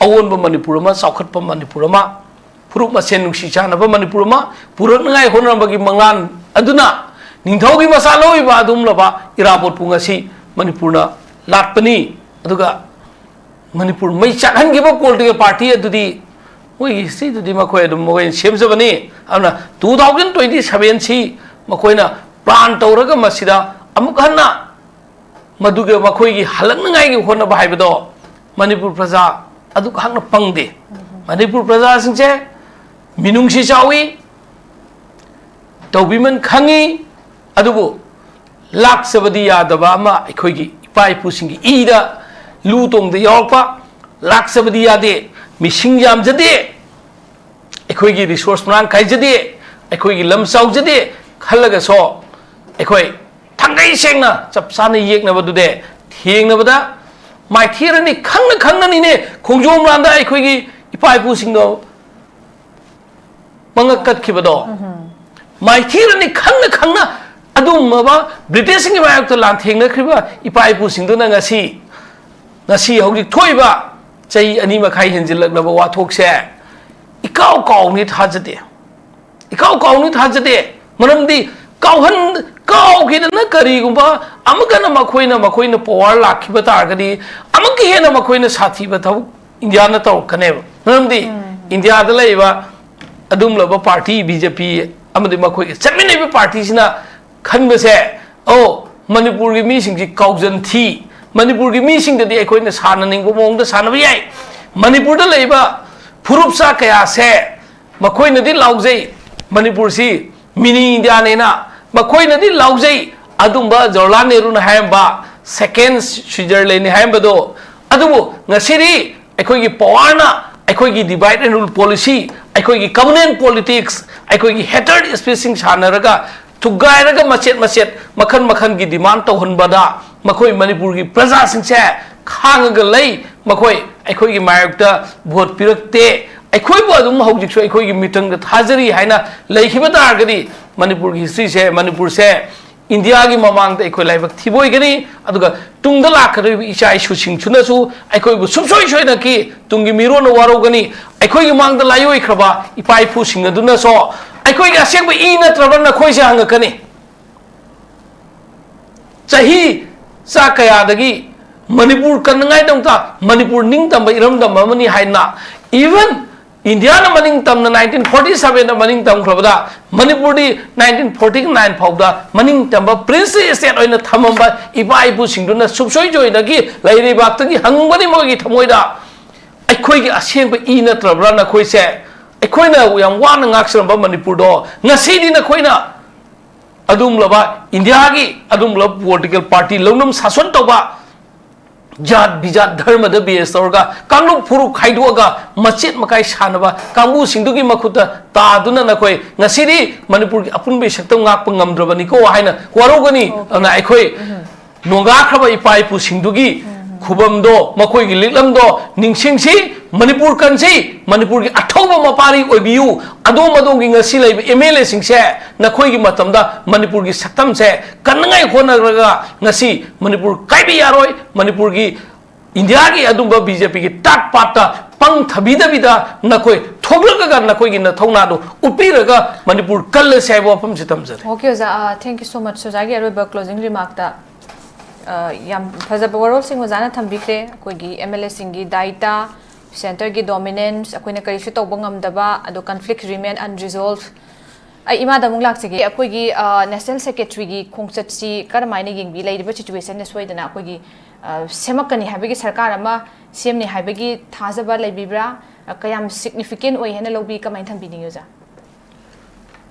ꯑꯑꯣꯟꯕ ꯃꯅꯤꯄꯨꯔ ꯑꯃ, ꯆꯥꯎꯈꯠꯄ ꯃꯅꯤꯄꯨꯔ ꯑꯃ, ꯐꯨꯔꯨꯞ ꯃꯁꯦꯟ ꯅꯨꯡꯁꯤ ꯆꯥꯟꯅꯕ ꯃꯅꯤꯄꯨꯔ ꯑꯃ ꯄꯨꯔꯛꯅꯉꯥꯏ ꯍꯣꯠꯅꯔꯝꯕꯒꯤ ꯃꯪꯂꯥꯟ ꯑꯗꯨꯅ ꯅꯤꯡꯊꯧꯒꯤ ꯃꯆꯥ ꯂꯧꯔꯤꯕ ꯑꯗꯨꯒꯨꯝꯂꯕ ꯏꯔꯥꯕꯣꯠꯄꯨ ꯉꯁꯤ ꯃꯅꯤꯄꯨꯔꯅ ꯂꯥꯠꯄꯅꯤ꯫ ꯑꯗꯨꯒ ꯃꯅꯤꯄꯨꯔ ꯃꯩ ꯆꯥꯛꯍꯟꯈꯤꯕ ꯄꯣꯂꯤꯇꯤꯀꯦꯜ ꯄꯥꯔꯇꯤ ꯑꯗꯨꯗꯤ ꯃꯣꯏꯒꯤ ꯍꯤꯁꯇ꯭ꯔꯤꯗꯨꯗꯤ ꯃꯈꯣꯏ ꯑꯗꯨꯝ ꯃꯈꯣꯏꯅ ꯁꯦꯝꯖꯕꯅꯤ꯫ ꯑꯗꯨꯅ ꯇꯨ ꯊꯥꯎꯖꯟ ꯇ꯭ꯋꯦꯟꯇꯤ ꯁꯚꯦꯟꯁꯤ ꯃꯈꯣꯏꯅ ꯄ꯭ꯂꯥꯟ ꯇꯧꯔꯒ ꯃꯁꯤꯗ ꯑꯃꯨꯛ ꯍꯟꯅ ꯃꯗꯨꯒ ꯃꯈꯣꯏꯒꯤ ꯍꯜꯂꯛꯅꯉꯥꯏꯒꯤ ꯍꯣꯠꯅꯕ ꯍꯥꯏꯕꯗꯣ ꯃꯅꯤꯄꯨꯔ ꯄ꯭ꯔꯖꯥ ꯑꯗꯨꯈꯛꯅ ꯄꯪꯗꯦ꯫ ꯃꯅꯤꯄꯨꯔ ꯄ꯭ꯔꯖꯥꯁꯤꯡꯁꯦ ꯃꯤꯅꯨꯡꯁꯤ ꯆꯥꯎꯏ, ꯇꯧꯕꯤꯃꯟ ꯈꯪꯉꯤ, ꯑꯗꯨꯕꯨ ꯂꯥꯛꯆꯕꯗꯤ ꯌꯥꯗꯕ ꯑꯃ ꯑꯩꯈꯣꯏꯒꯤ ꯏꯄꯥ ꯏꯄꯨꯁꯤꯡꯒꯤ ꯏꯗ ꯂꯨ ꯇꯣꯡꯗ ꯌꯥꯎꯔꯛꯄ, ꯂꯥꯛꯆꯕꯗꯤ ꯌꯥꯗꯦ, ꯃꯤꯁꯤꯡ ꯌꯥꯝꯖꯗꯦ, ꯑꯩꯈꯣꯏꯒꯤ ꯔꯤꯁꯣꯔꯁ ꯃꯔꯥꯡ ꯀꯥꯏꯖꯗꯦ, ꯑꯩꯈꯣꯏꯒꯤ ꯂꯝ ꯆꯥꯎꯖꯗꯦ ꯈꯜꯂꯒꯁꯨ ꯑꯩꯈꯣꯏ ꯊꯥꯡꯒꯩ ꯁꯦꯡꯅ ꯆꯞ ꯆꯥꯅ ꯌꯦꯛꯅꯕꯗꯨꯗꯤ ꯊꯦꯡꯅꯕꯗ ꯃꯥꯏꯊꯤꯔꯅꯤ꯫ ꯈꯪꯅ ꯈꯪꯅꯅꯤꯅꯦ ꯈꯣꯡꯖꯣꯝ ꯂꯥꯟꯗ ꯑꯩꯈꯣꯏꯒꯤ ꯏꯄꯥ ꯏꯄꯨꯁꯤꯡꯗꯣ ꯃꯉꯛ ꯀꯠꯈꯤꯕꯗꯣ꯫ ꯃꯥꯏꯊꯤꯔꯅꯤ ꯈꯪꯅ ꯈꯪꯅ ꯑꯗꯨꯒꯨꯝꯂꯕ ꯕ꯭ꯔꯤꯇꯤꯁꯁꯤꯡꯒꯤ ꯃꯥꯌꯣꯛꯇ ꯂꯥꯟꯊꯦꯡꯅꯈ꯭ꯔꯤꯕ ꯏꯄꯥ ꯏꯄꯨꯁꯤꯡꯗꯨꯅ ꯉꯁꯤ, ꯉꯁꯤ ꯍꯧꯖꯤꯛ ꯊꯣꯛꯏꯕ ꯆꯍꯤ ꯑꯅꯤ ꯃꯈꯥꯏ ꯍꯦꯟꯖꯤꯜꯂꯛꯂꯕ ꯋꯥꯊꯣꯛꯁꯦ ꯏꯀꯥꯎ ꯀꯥꯎꯅꯤ ꯊꯥꯖꯗꯦ꯫ ꯏꯀꯥꯎ ꯀꯥꯎꯅꯤ ꯊꯥꯖꯗꯦ꯫ ꯃꯔꯝꯗꯤ ꯀꯥꯎꯍꯟ-, ꯀꯥꯎꯈꯤꯗꯅ ꯀꯔꯤꯒꯨꯝꯕ ꯑꯃꯨꯛ ꯍꯟꯅ ꯃꯈꯣꯏꯅ, ꯃꯈꯣꯏꯅ ꯄꯋꯥꯔ ꯂꯥꯛꯈꯤꯕ ꯇꯥꯔꯒꯗꯤ ꯑꯃꯨꯛꯀ ꯍꯦꯟꯅ ꯃꯈꯣꯏꯅ ꯁꯥꯊꯤꯕ ꯊꯕꯛ ꯏꯟꯗꯤꯌꯥꯅ ꯇꯧꯔꯛꯀꯅꯦꯕ꯫ ꯃꯔꯝꯗꯤ ꯎꯝ꯫ ꯏꯟꯗꯤꯌꯥꯗ ꯂꯩꯔꯤꯕ ꯑꯗꯨꯒꯨꯝꯂꯕ ꯄꯥꯔꯇꯤ ꯕꯤ ꯖꯦ ꯄꯤ ꯑꯃꯗꯤ ꯃꯈꯣꯏꯒ ꯆꯠꯃꯤꯟꯅꯔꯤꯕ ꯄꯥꯔꯇꯤꯁꯤꯅ ꯈꯟꯕꯁꯦ, ꯑꯣ, ꯃꯅꯤꯄꯨꯔꯒꯤ ꯃꯤꯁꯤꯡꯁꯤ ꯀꯥꯎꯖꯟ ꯊꯤ, ꯃꯅꯤꯄꯨꯔꯒꯤ ꯃꯤꯁꯤꯡꯗꯗꯤ ꯑꯩꯈꯣꯏꯅ ꯁꯥꯟꯅꯅꯤꯡꯕ ꯃꯑꯣꯡꯗ ꯁꯥꯟꯅꯕ ꯌꯥꯏ, ꯃꯅꯤꯄꯨꯔꯗ ꯂꯩꯔꯤꯕ ꯐꯨꯔꯨꯞꯆꯥ ꯀꯌꯥꯁꯦ ꯃꯈꯣꯏꯅꯗꯤ ꯂꯥꯎꯖꯩ, ꯃꯅꯤꯄꯨꯔꯁꯤ ꯃꯤꯅꯤ ꯏꯟꯗꯤꯌꯥꯅꯦꯅ ꯃꯈꯣꯏꯅꯗꯤ ꯂꯥꯎꯖꯩ꯫ ꯑꯗꯨꯝꯕ ꯖꯋꯥꯍꯔꯂꯥꯜ ꯅꯦꯍꯔꯨꯅ ꯍꯥꯏꯔꯝꯕ "ꯁꯦꯀꯦꯟ ꯁ꯭ꯋꯤꯖꯔꯂꯦꯟꯅꯤ" ꯍꯥꯏꯔꯝꯕꯗꯣ, ꯑꯗꯨꯕꯨ ꯉꯁꯤꯗꯤ ꯑꯩꯈꯣꯏꯒꯤ ꯄꯋꯥꯔꯅ, ꯑꯩꯈꯣꯏꯒꯤ divide and rule policy, ꯑꯩꯈꯣꯏꯒꯤ communal politics, ꯑꯩꯈꯣꯏꯒꯤ hatred speechꯁꯤꯡ ꯁꯥꯟꯅꯔꯒ, ꯊꯨꯒꯥꯏꯔꯒ, ꯃꯆꯦꯠ ꯃꯆꯦꯠ, ꯃꯈꯜ ꯃꯈꯜꯒꯤ demand ꯇꯧꯍꯟꯕꯗ ꯃꯈꯣꯏ ꯃꯅꯤꯄꯨꯔꯒꯤ ꯄ꯭ꯔꯖꯥꯁꯤꯡꯁꯦ ꯈꯥꯡꯉꯒ ꯂꯩ꯫ ꯃꯈꯣꯏ ꯑꯩꯈꯣꯏꯒꯤ ꯃꯥꯌꯣꯛꯇ vote ꯄꯤꯔꯛꯇꯦ꯫ ꯑꯩꯈꯣꯏꯕꯨ ꯑꯗꯨꯝ ꯍꯧꯖꯤꯛꯁꯨ ꯑꯩꯈꯣꯏꯒꯤ ꯃꯤꯇꯪꯗ ꯊꯥꯖꯔꯤ ꯍꯥꯏꯅ ꯂꯩꯈꯤꯕ ꯇꯥꯔꯒꯗꯤ, ꯃꯅꯤꯄꯨꯔꯒꯤ historyꯁꯦ, ꯃꯅꯤꯄꯨꯔꯁꯦ ꯏꯟꯗꯤꯌꯥꯒꯤ ꯃꯃꯥꯡꯗ ꯑꯩꯈꯣꯏ ꯂꯥꯏꯕꯛ ꯊꯤꯕ ꯑꯣꯏꯒꯅꯤ꯫ ꯑꯗꯨꯒ ꯇꯨꯡꯗ ꯂꯥꯛꯀꯗꯧꯔꯤꯕ ꯏꯆꯥ ꯏꯁꯨꯁꯤꯡꯁꯤꯅꯁꯨ ꯑꯩꯈꯣꯏꯕꯨ ꯁꯨꯡꯁꯣꯏ ꯁꯣꯏꯗꯅꯀꯤ ꯇꯨꯡꯒꯤ ꯃꯤꯔꯣꯟꯅ ꯋꯥꯔꯧꯒꯅꯤ꯫ ꯑꯩꯈꯣꯏꯒꯤ ꯃꯥꯡꯗ ꯂꯥꯏꯑꯣꯏꯈ꯭ꯔꯕ ꯏꯄꯥ ꯏꯄꯨꯁꯤꯡ ꯑꯗꯨꯅꯁꯨ "ꯑꯩꯈꯣꯏꯒꯤ ꯑꯁꯦꯡꯕ ꯏ ꯅꯠꯇ꯭ꯔꯕ꯭ꯔꯥ ꯅꯈꯣꯏꯁꯦ?" ꯍꯪꯉꯛꯀꯅꯤ꯫ ꯆꯍꯤ ꯆꯥ ꯀꯌꯥꯗꯒꯤ ꯃꯅꯤꯄꯨꯔ ꯀꯟꯅꯉꯥꯏꯗꯃꯛꯇ ꯃꯅꯤꯄꯨꯔ ꯅꯤꯡꯇꯝꯕ ꯏꯔꯝꯗꯝ ꯑꯃꯅꯤ ꯍꯥꯏꯅ, even ꯏꯟꯗꯤꯌꯥꯅ ꯃꯅꯤꯡ ꯇꯝꯅ nineteen forty sevenꯗ ꯃꯅꯤꯡ ꯇꯝꯈ꯭ꯔꯕꯗ, ꯃꯅꯤꯄꯨꯔꯗꯤ nineteen forty nine ꯐꯥꯎꯗ ꯃꯅꯤꯡ ꯇꯝꯕ princely state ꯑꯣꯏꯅ ꯊꯝꯃꯝꯕ ꯏꯄꯥ ꯏꯄꯨꯁꯤꯡꯗꯨꯅ ꯁꯨꯡꯁꯣꯏ ꯁꯣꯏꯗꯅꯀꯤ ꯂꯩꯔꯩꯕꯥꯛꯇꯒꯤ ꯍꯪꯕꯅꯤ ꯃꯣꯏꯒꯤ ꯊꯃꯣꯏꯗ, "ꯑꯩꯈꯣꯏꯒꯤ ꯑꯁꯦꯡꯕ ꯏ ꯅꯠꯇ꯭ꯔꯕ꯭ꯔꯥ ꯅꯈꯣꯏꯁꯦ? ꯑꯩꯈꯣꯏꯅ ꯌꯥꯝ ꯋꯥꯅ ꯉꯥꯛꯆꯔꯝꯕ ꯃꯅꯤꯄꯨꯔꯗꯣ ꯉꯁꯤꯗꯤ ꯅꯈꯣꯏꯅ ꯑꯗꯨꯒꯨꯝꯂꯕ ꯏꯟꯗꯤꯌꯥꯒꯤ ꯑꯗꯨꯒꯨꯝꯂꯕ political party ꯂꯧꯅꯝ ꯁꯥꯁꯣꯟ ꯇꯧꯕ, ꯖꯥꯠ ꯕꯤꯖꯥꯠ ꯙꯔꯃꯗ base ꯇꯧꯔꯒ ꯀꯥꯡꯂꯨꯞ ꯐꯨꯔꯨꯞ ꯈꯥꯏꯗꯣꯛꯑꯒ ꯃꯆꯦꯠ ꯃꯀꯥꯏ ꯁꯥꯟꯅꯕ ꯀꯥꯡꯕꯨꯁꯤꯡꯗꯨꯒꯤ ꯃꯈꯨꯠꯇ ꯇꯥꯗꯨꯅ ꯅꯈꯣꯏ ꯉꯁꯤꯗꯤ ꯃꯅꯤꯄꯨꯔꯒꯤ ꯑꯄꯨꯟꯕꯒꯤ ꯁꯛꯇꯝ ꯉꯥꯛꯄ ꯉꯝꯗ꯭ꯔꯕꯅꯤꯀꯣ" ꯍꯥꯏꯅ ꯋꯥꯔꯧꯒꯅꯤ꯫ ꯑꯗꯨꯅ ꯑꯩꯈꯣꯏ ꯅꯣꯡꯒꯥꯈ꯭ꯔꯕ ꯏꯄꯥ ꯏꯄꯨꯁꯤꯡꯗꯨꯒꯤ ꯈꯨꯕꯝꯗꯣ, ꯃꯈꯣꯏꯒꯤ ꯂꯤꯛꯂꯝꯗꯣ ꯅꯤꯡꯁꯤꯡꯁꯤ, ꯃꯅꯤꯄꯨꯔ ꯀꯟꯁꯤ, ꯃꯅꯤꯄꯨꯔꯒꯤ ꯑꯊꯧꯕ ꯃꯄꯥꯔꯤ ꯑꯣꯏꯕꯤꯌꯨ꯫ ꯑꯗꯣꯝ ꯑꯗꯣꯝꯒꯤ ꯉꯁꯤ ꯂꯩꯕ M L Aꯁꯤꯡꯁꯦ ꯅꯈꯣꯏꯒꯤ ꯃꯇꯝꯗ ꯃꯅꯤꯄꯨꯔꯒꯤ ꯁꯛꯇꯝꯁꯦ ꯀꯟꯅꯉꯥꯏ ꯍꯣꯠꯅꯔꯒ ꯉꯁꯤ ꯃꯅꯤꯄꯨꯔ ꯀꯥꯏꯕ ꯌꯥꯔꯣꯏ, ꯃꯅꯤꯄꯨꯔꯒꯤ ꯏꯟꯗꯤꯌꯥꯒꯤ ꯑꯗꯨꯝꯕ BJPꯒꯤ ꯇꯥꯠ ꯄꯥꯠꯇ ꯄꯪ ꯊꯕꯤꯗꯕꯤꯗ ꯅꯈꯣꯏ ꯊꯣꯛꯂꯛꯂꯒ ꯅꯈꯣꯏꯒꯤ ꯅꯊꯧꯅꯥꯗꯨ ꯎꯠꯄꯤꯔꯒ ꯃꯅꯤꯄꯨꯔ ꯀꯜꯂꯁꯦ ꯍꯥꯏꯕ ꯋꯥꯐꯝꯁꯤ ꯊꯝꯖꯔꯤ꯫ Okay, ꯑꯣꯖꯥ, uh, thank you so much꯫ ꯑꯣꯖꯥꯒꯤ ꯑꯔꯣꯏꯕ closing remarkꯇ, uh, ꯌꯥꯝ ꯐꯖꯕ ꯋꯥꯔꯣꯜꯁꯤꯡ ꯑꯣꯖꯥꯅ ꯊꯝꯕꯤꯈ꯭ꯔꯦ꯫ ꯑꯩꯈꯣꯏꯒꯤ MLAꯁꯤꯡꯒꯤ ꯗꯥꯏꯇꯥ, ꯁꯦꯟꯇꯔꯒꯤ ꯗꯣꯃꯤꯅꯦꯟꯁ, ꯑꯩꯈꯣꯏꯅ ꯀꯔꯤꯁꯨ ꯇꯧꯕ ꯉꯝꯗꯕ, ꯑꯗꯣ ꯀꯟꯐ꯭ꯂꯤꯛ ꯔꯤꯃꯦꯟ ꯑꯟꯔꯤꯖꯣꯜꯚ꯫ ꯑꯩ ꯏꯃꯥꯗ ꯑꯃꯨꯛ ꯂꯥꯛꯆꯒꯦ꯫ ꯑꯩꯈꯣꯏꯒꯤ ꯅꯦꯁꯅꯦꯜ ꯁꯦꯀ꯭ꯔꯦꯇꯔꯤꯒꯤ ꯈꯣꯡꯆꯠꯁꯤ ꯀꯔꯝꯍꯥꯏꯅ ꯌꯦꯡꯕꯤ? ꯂꯩꯔꯤꯕ ꯁꯤꯆꯨꯋꯦꯁꯟꯗ ꯁꯣꯏꯗꯅ ꯑꯩꯈꯣꯏꯒꯤ ꯁꯦꯝꯃꯛꯀꯅꯤ ꯍꯥꯏꯕꯒꯤ, ꯁꯔꯀꯥꯔ ꯑꯃ ꯁꯦꯝꯅꯤ ꯍꯥꯏꯕꯒꯤ ꯊꯥꯖꯕ ꯂꯩꯕꯤꯕ꯭ꯔꯥ? ꯀꯌꯥꯝ ꯁꯤꯒꯅꯤꯐꯤꯀꯦꯟ ꯑꯣꯏ ꯍꯥꯏꯅ ꯂꯧꯕꯤ? ꯀꯃꯥꯏꯅ ꯊꯝꯕꯤꯅꯤꯡꯉꯤ, ꯑꯣꯖꯥ?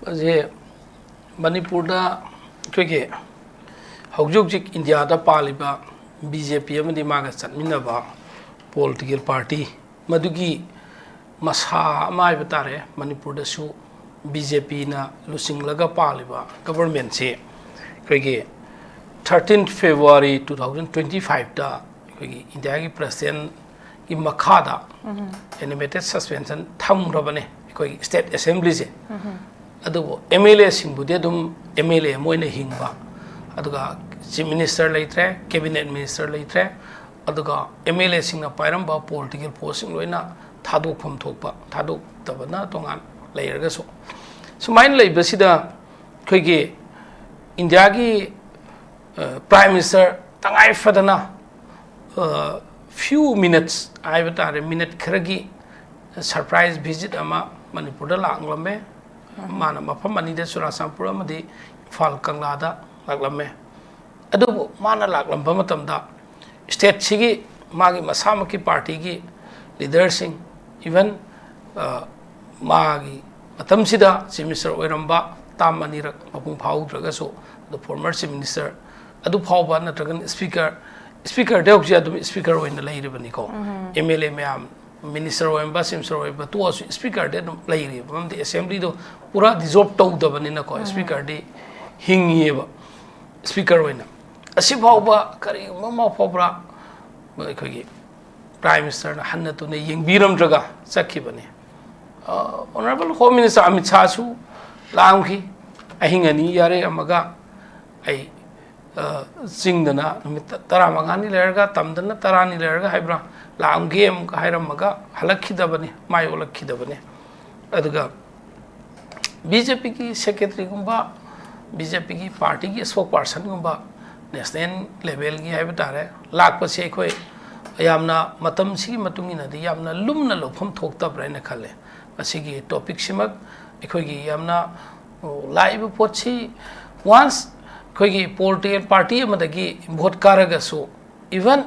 ꯃꯁꯤ ꯃꯅꯤꯄꯨꯔꯗ ꯑꯩꯈꯣꯏꯒꯤ ꯍꯧꯖꯤꯛ ꯍꯧꯖꯤꯛ ꯏꯟꯗꯤꯌꯥꯗ ꯄꯥꯜꯂꯤꯕ ꯕꯤ ꯖꯦ ꯄꯤ ꯑꯃꯗꯤ ꯃꯥꯒ ꯆꯠꯃꯤꯟꯅꯕ ꯄꯣꯂꯤꯇꯤꯀꯦꯜ ꯄꯥꯔꯇꯤ, ꯃꯗꯨꯒꯤ ꯃꯁꯥ ꯑꯃ ꯍꯥꯏꯕ ꯇꯥꯔꯦ꯫ ꯃꯅꯤꯄꯨꯔꯗꯁꯨ ꯕꯤ ꯖꯦ ꯄꯤꯅ ꯂꯨꯆꯤꯡꯂꯒ ꯄꯥꯜꯂꯤꯕ ꯒꯕꯔꯃꯦꯟꯁꯤ ꯑꯩꯈꯣꯏꯒꯤ thirteenth February two thousand twenty fiveꯇ ꯑꯩꯈꯣꯏꯒꯤ ꯏꯟꯗꯤꯌꯥꯒꯤ ꯄ꯭ꯔꯦꯁꯤꯗꯦꯟꯒꯤ ꯃꯈꯥꯗ ꯑꯦꯅꯤꯃꯦꯇꯦꯠ ꯁꯁꯄꯦꯟꯁꯟ ꯊꯝꯈ꯭ꯔꯕꯅꯦ ꯑꯩꯈꯣꯏꯒꯤ ꯁ꯭ꯇꯦꯠ ꯑꯦꯁꯦꯝꯕ꯭ꯂꯤꯁꯦ꯫ ꯑꯗꯨꯕꯨ ꯑꯦꯝ ꯑꯦꯜ ꯑꯦꯁꯤꯡꯕꯨꯗꯤ ꯑꯗꯨꯝ ꯑꯦꯝ ꯑꯦꯜ ꯑꯦ ꯑꯃ ꯑꯣꯏꯅ ꯍꯤꯡꯕ, ꯑꯗꯨꯒ ꯆꯤꯐ ꯃꯤꯅꯤꯁꯇꯔ ꯂꯩꯇ꯭ꯔꯦ, ꯀꯦꯕꯤꯅꯦꯠ ꯃꯤꯅꯤꯁꯇꯔ ꯂꯩꯇ꯭ꯔꯦ, ꯑꯗꯨꯒ ꯑꯦꯝ ꯑꯦꯜ ꯑꯦꯁꯤꯡꯅ ꯄꯥꯏꯔꯝꯕ ꯄꯣꯂꯤꯇꯤꯀꯦꯜ ꯄꯣꯁꯁꯤꯡ ꯂꯣꯏꯅ ꯊꯥꯗꯣꯛꯐꯝ ꯊꯣꯛꯄ, ꯊꯥꯗꯣꯛꯇꯕꯅ ꯇꯣꯉꯥꯟ ꯂꯩꯔꯒꯁꯨ꯫ ꯁꯨꯃꯥꯏꯅ ꯂꯩꯕꯁꯤꯗ ꯑꯩꯈꯣꯏꯒꯤ ꯏꯟꯗꯤꯌꯥꯒꯤ ꯄ꯭ꯔꯥꯏꯝ ꯃꯤꯅꯤꯁꯇꯔ ꯇꯉꯥꯏ ꯐꯗꯅ few minutes ꯍꯥꯏꯕ ꯇꯥꯔꯦ, ꯃꯤꯅꯠ ꯈꯔꯒꯤ ꯁꯔꯄ꯭ꯔꯥꯏꯖ ꯚꯤꯖꯤꯠ ꯑꯃ ꯃꯅꯤꯄꯨꯔꯗ ꯂꯥꯛꯂꯝꯃꯦ꯫ ꯃꯥꯅ ꯃꯐꯝ ꯑꯅꯤꯗ, ꯆꯨꯔꯥꯆꯥꯟꯄꯨꯔ ꯑꯃꯗꯤ ꯏꯝꯐꯥꯜ ꯀꯪꯂꯥꯗ ꯂꯥꯛꯂꯝꯃꯦ꯫ ꯑꯗꯨꯕꯨ ꯃꯥꯅ ꯂꯥꯛꯂꯝꯕ ꯃꯇꯝꯗ ꯁ꯭ꯇꯦꯠꯁꯤꯒꯤ ꯃꯥꯒꯤ ꯃꯁꯥꯃꯛꯀꯤ ꯄꯥꯔꯇꯤꯒꯤ ꯂꯤꯗꯔꯁꯤꯡ, ꯏꯚꯟ ꯃꯥꯒꯤ ꯃꯇꯝꯁꯤꯗ ꯆꯤꯐ ꯃꯤꯅꯤꯁꯇꯔ ꯑꯣꯏꯔꯝꯕ ꯇꯥꯝ ꯑꯅꯤꯔꯛ ꯃꯄꯨꯡ ꯐꯥꯍꯧꯗ꯭ꯔꯒꯁꯨ, ꯑꯗꯨ ꯐꯣꯔꯃꯔ ꯆꯤꯐ ꯃꯤꯅꯤꯁꯇꯔ ꯑꯗꯨ ꯐꯥꯎꯕ, ꯅꯠꯇ꯭ꯔꯒꯅ ꯁ꯭ꯄꯤꯀꯔ, ꯁ꯭ꯄꯤꯀꯔꯗꯤ ꯍꯧꯖꯤꯛ ꯑꯗꯨꯝ ꯁ꯭ꯄꯤꯀꯔ ꯑꯣꯏꯅ ꯂꯩꯔꯤꯕꯅꯤꯀꯣ꯫ ꯑꯦꯝ ꯑꯦꯜ ꯑꯦ ꯃꯌꯥꯝ, ꯃꯤꯅꯤꯁꯇꯔ ꯑꯣꯏꯔꯝꯕ, ꯆꯤꯐ ꯃꯤꯅꯤꯁꯇꯔ ꯑꯣꯏꯔꯝꯕ ꯇꯣꯛꯑꯁꯨ ꯁ꯭ꯄꯤꯀꯔꯗꯤ ꯑꯗꯨꯝ ꯂꯩꯔꯤꯕ, ꯃꯔꯝꯗꯤ ꯑꯦꯁꯦꯝꯕ꯭ꯂꯤꯗꯣ ꯄꯨꯔꯥ ꯗꯤꯖꯣꯜꯕ ꯇꯧꯗꯕꯅꯤꯅꯀꯣ꯫ ꯁ꯭ꯄꯤꯀꯔꯗꯤ ꯍꯤꯡꯉꯤꯑꯕ ꯁ꯭ꯄꯤꯀꯔ ꯑꯣꯏꯅ꯫ ꯑꯁꯤꯐꯥꯎꯕ ꯀꯔꯤꯒꯨꯝꯕ ꯑꯃ ꯐꯥꯎꯕ꯭ꯔꯥ ꯑꯩꯈꯣꯏꯒꯤ ꯄ꯭ꯔꯥꯏꯝ ꯃꯤꯅꯤꯁꯇꯔꯅ ꯍꯟꯅ ꯇꯨꯅ ꯌꯦꯡꯕꯤꯔꯝꯗ꯭ꯔꯒ ꯆꯠꯈꯤꯕꯅꯤ꯫ ꯑꯣꯅꯔꯦꯕꯜ ꯍꯣꯝ ꯃꯤꯅꯤꯁꯇꯔ ꯑꯃꯤꯠ ꯁꯥꯍꯁꯨ ꯂꯥꯛꯑꯝꯈꯤ꯫ ꯑꯍꯤꯡ ꯑꯅꯤ ꯌꯥꯔꯦ ꯑꯃꯒ ꯑꯩ ꯆꯤꯡꯗꯅ ꯅꯨꯃꯤꯠ ꯇꯔꯥꯃꯉꯥꯅꯤ ꯂꯩꯔꯒ, ꯇꯝꯗꯅ ꯇꯔꯥꯅꯤ ꯂꯩꯔꯒ ꯍꯥꯏꯕ꯭ꯔꯥ, ꯂꯥꯛꯑꯝꯒꯦ ꯑꯃꯨꯛ ꯍꯥꯏꯔꯝꯃꯒ ꯍꯜꯂꯛꯈꯤꯗꯕꯅꯤ, ꯃꯥꯏ ꯑꯣꯜꯂꯛꯈꯤꯗꯕꯅꯤ꯫ ꯑꯗꯨꯒ ꯕꯤ ꯖꯦ ꯄꯤꯒꯤ ꯁꯦꯀ꯭ꯔꯦꯇꯔꯤꯒꯨꯝꯕ, ꯕꯤ ꯖꯦ ꯄꯤꯒꯤ ꯄꯥꯔꯇꯤꯒꯤ ꯁ꯭ꯄꯣꯛ ꯄꯥꯔꯁꯟꯒꯨꯝꯕ, ꯅꯦꯁꯅꯦꯜ ꯂꯦꯚꯦꯜꯒꯤ ꯍꯥꯏꯕ ꯇꯥꯔꯦ, ꯂꯥꯛꯄꯁꯦ ꯑꯩꯈꯣꯏ ꯌꯥꯝꯅ ꯃꯇꯝꯁꯤꯒꯤ ꯃꯇꯨꯡ ꯏꯟꯅꯗꯤ ꯌꯥꯝꯅ ꯂꯨꯝꯅ ꯂꯧꯐꯝ ꯊꯣꯛꯇꯕ꯭ꯔꯥ ꯍꯥꯏꯅ ꯈꯜꯂꯦ꯫ ꯃꯁꯤꯒꯤ ꯇꯣꯄꯤꯛꯁꯤꯃꯛ ꯑꯩꯈꯣꯏꯒꯤ ꯌꯥꯝꯅ, ꯑꯣ, ꯂꯥꯛꯏꯕ ꯄꯣꯠꯁꯤ, ꯋꯥꯟꯁ ꯑꯩꯈꯣꯏꯒꯤ ꯄꯣꯂꯤꯇꯤꯀꯦꯜ ꯄꯥꯔꯇꯤ ꯑꯃꯗꯒꯤ ꯚꯣꯠ ꯀꯥꯔꯒꯁꯨ, ꯏꯚꯟ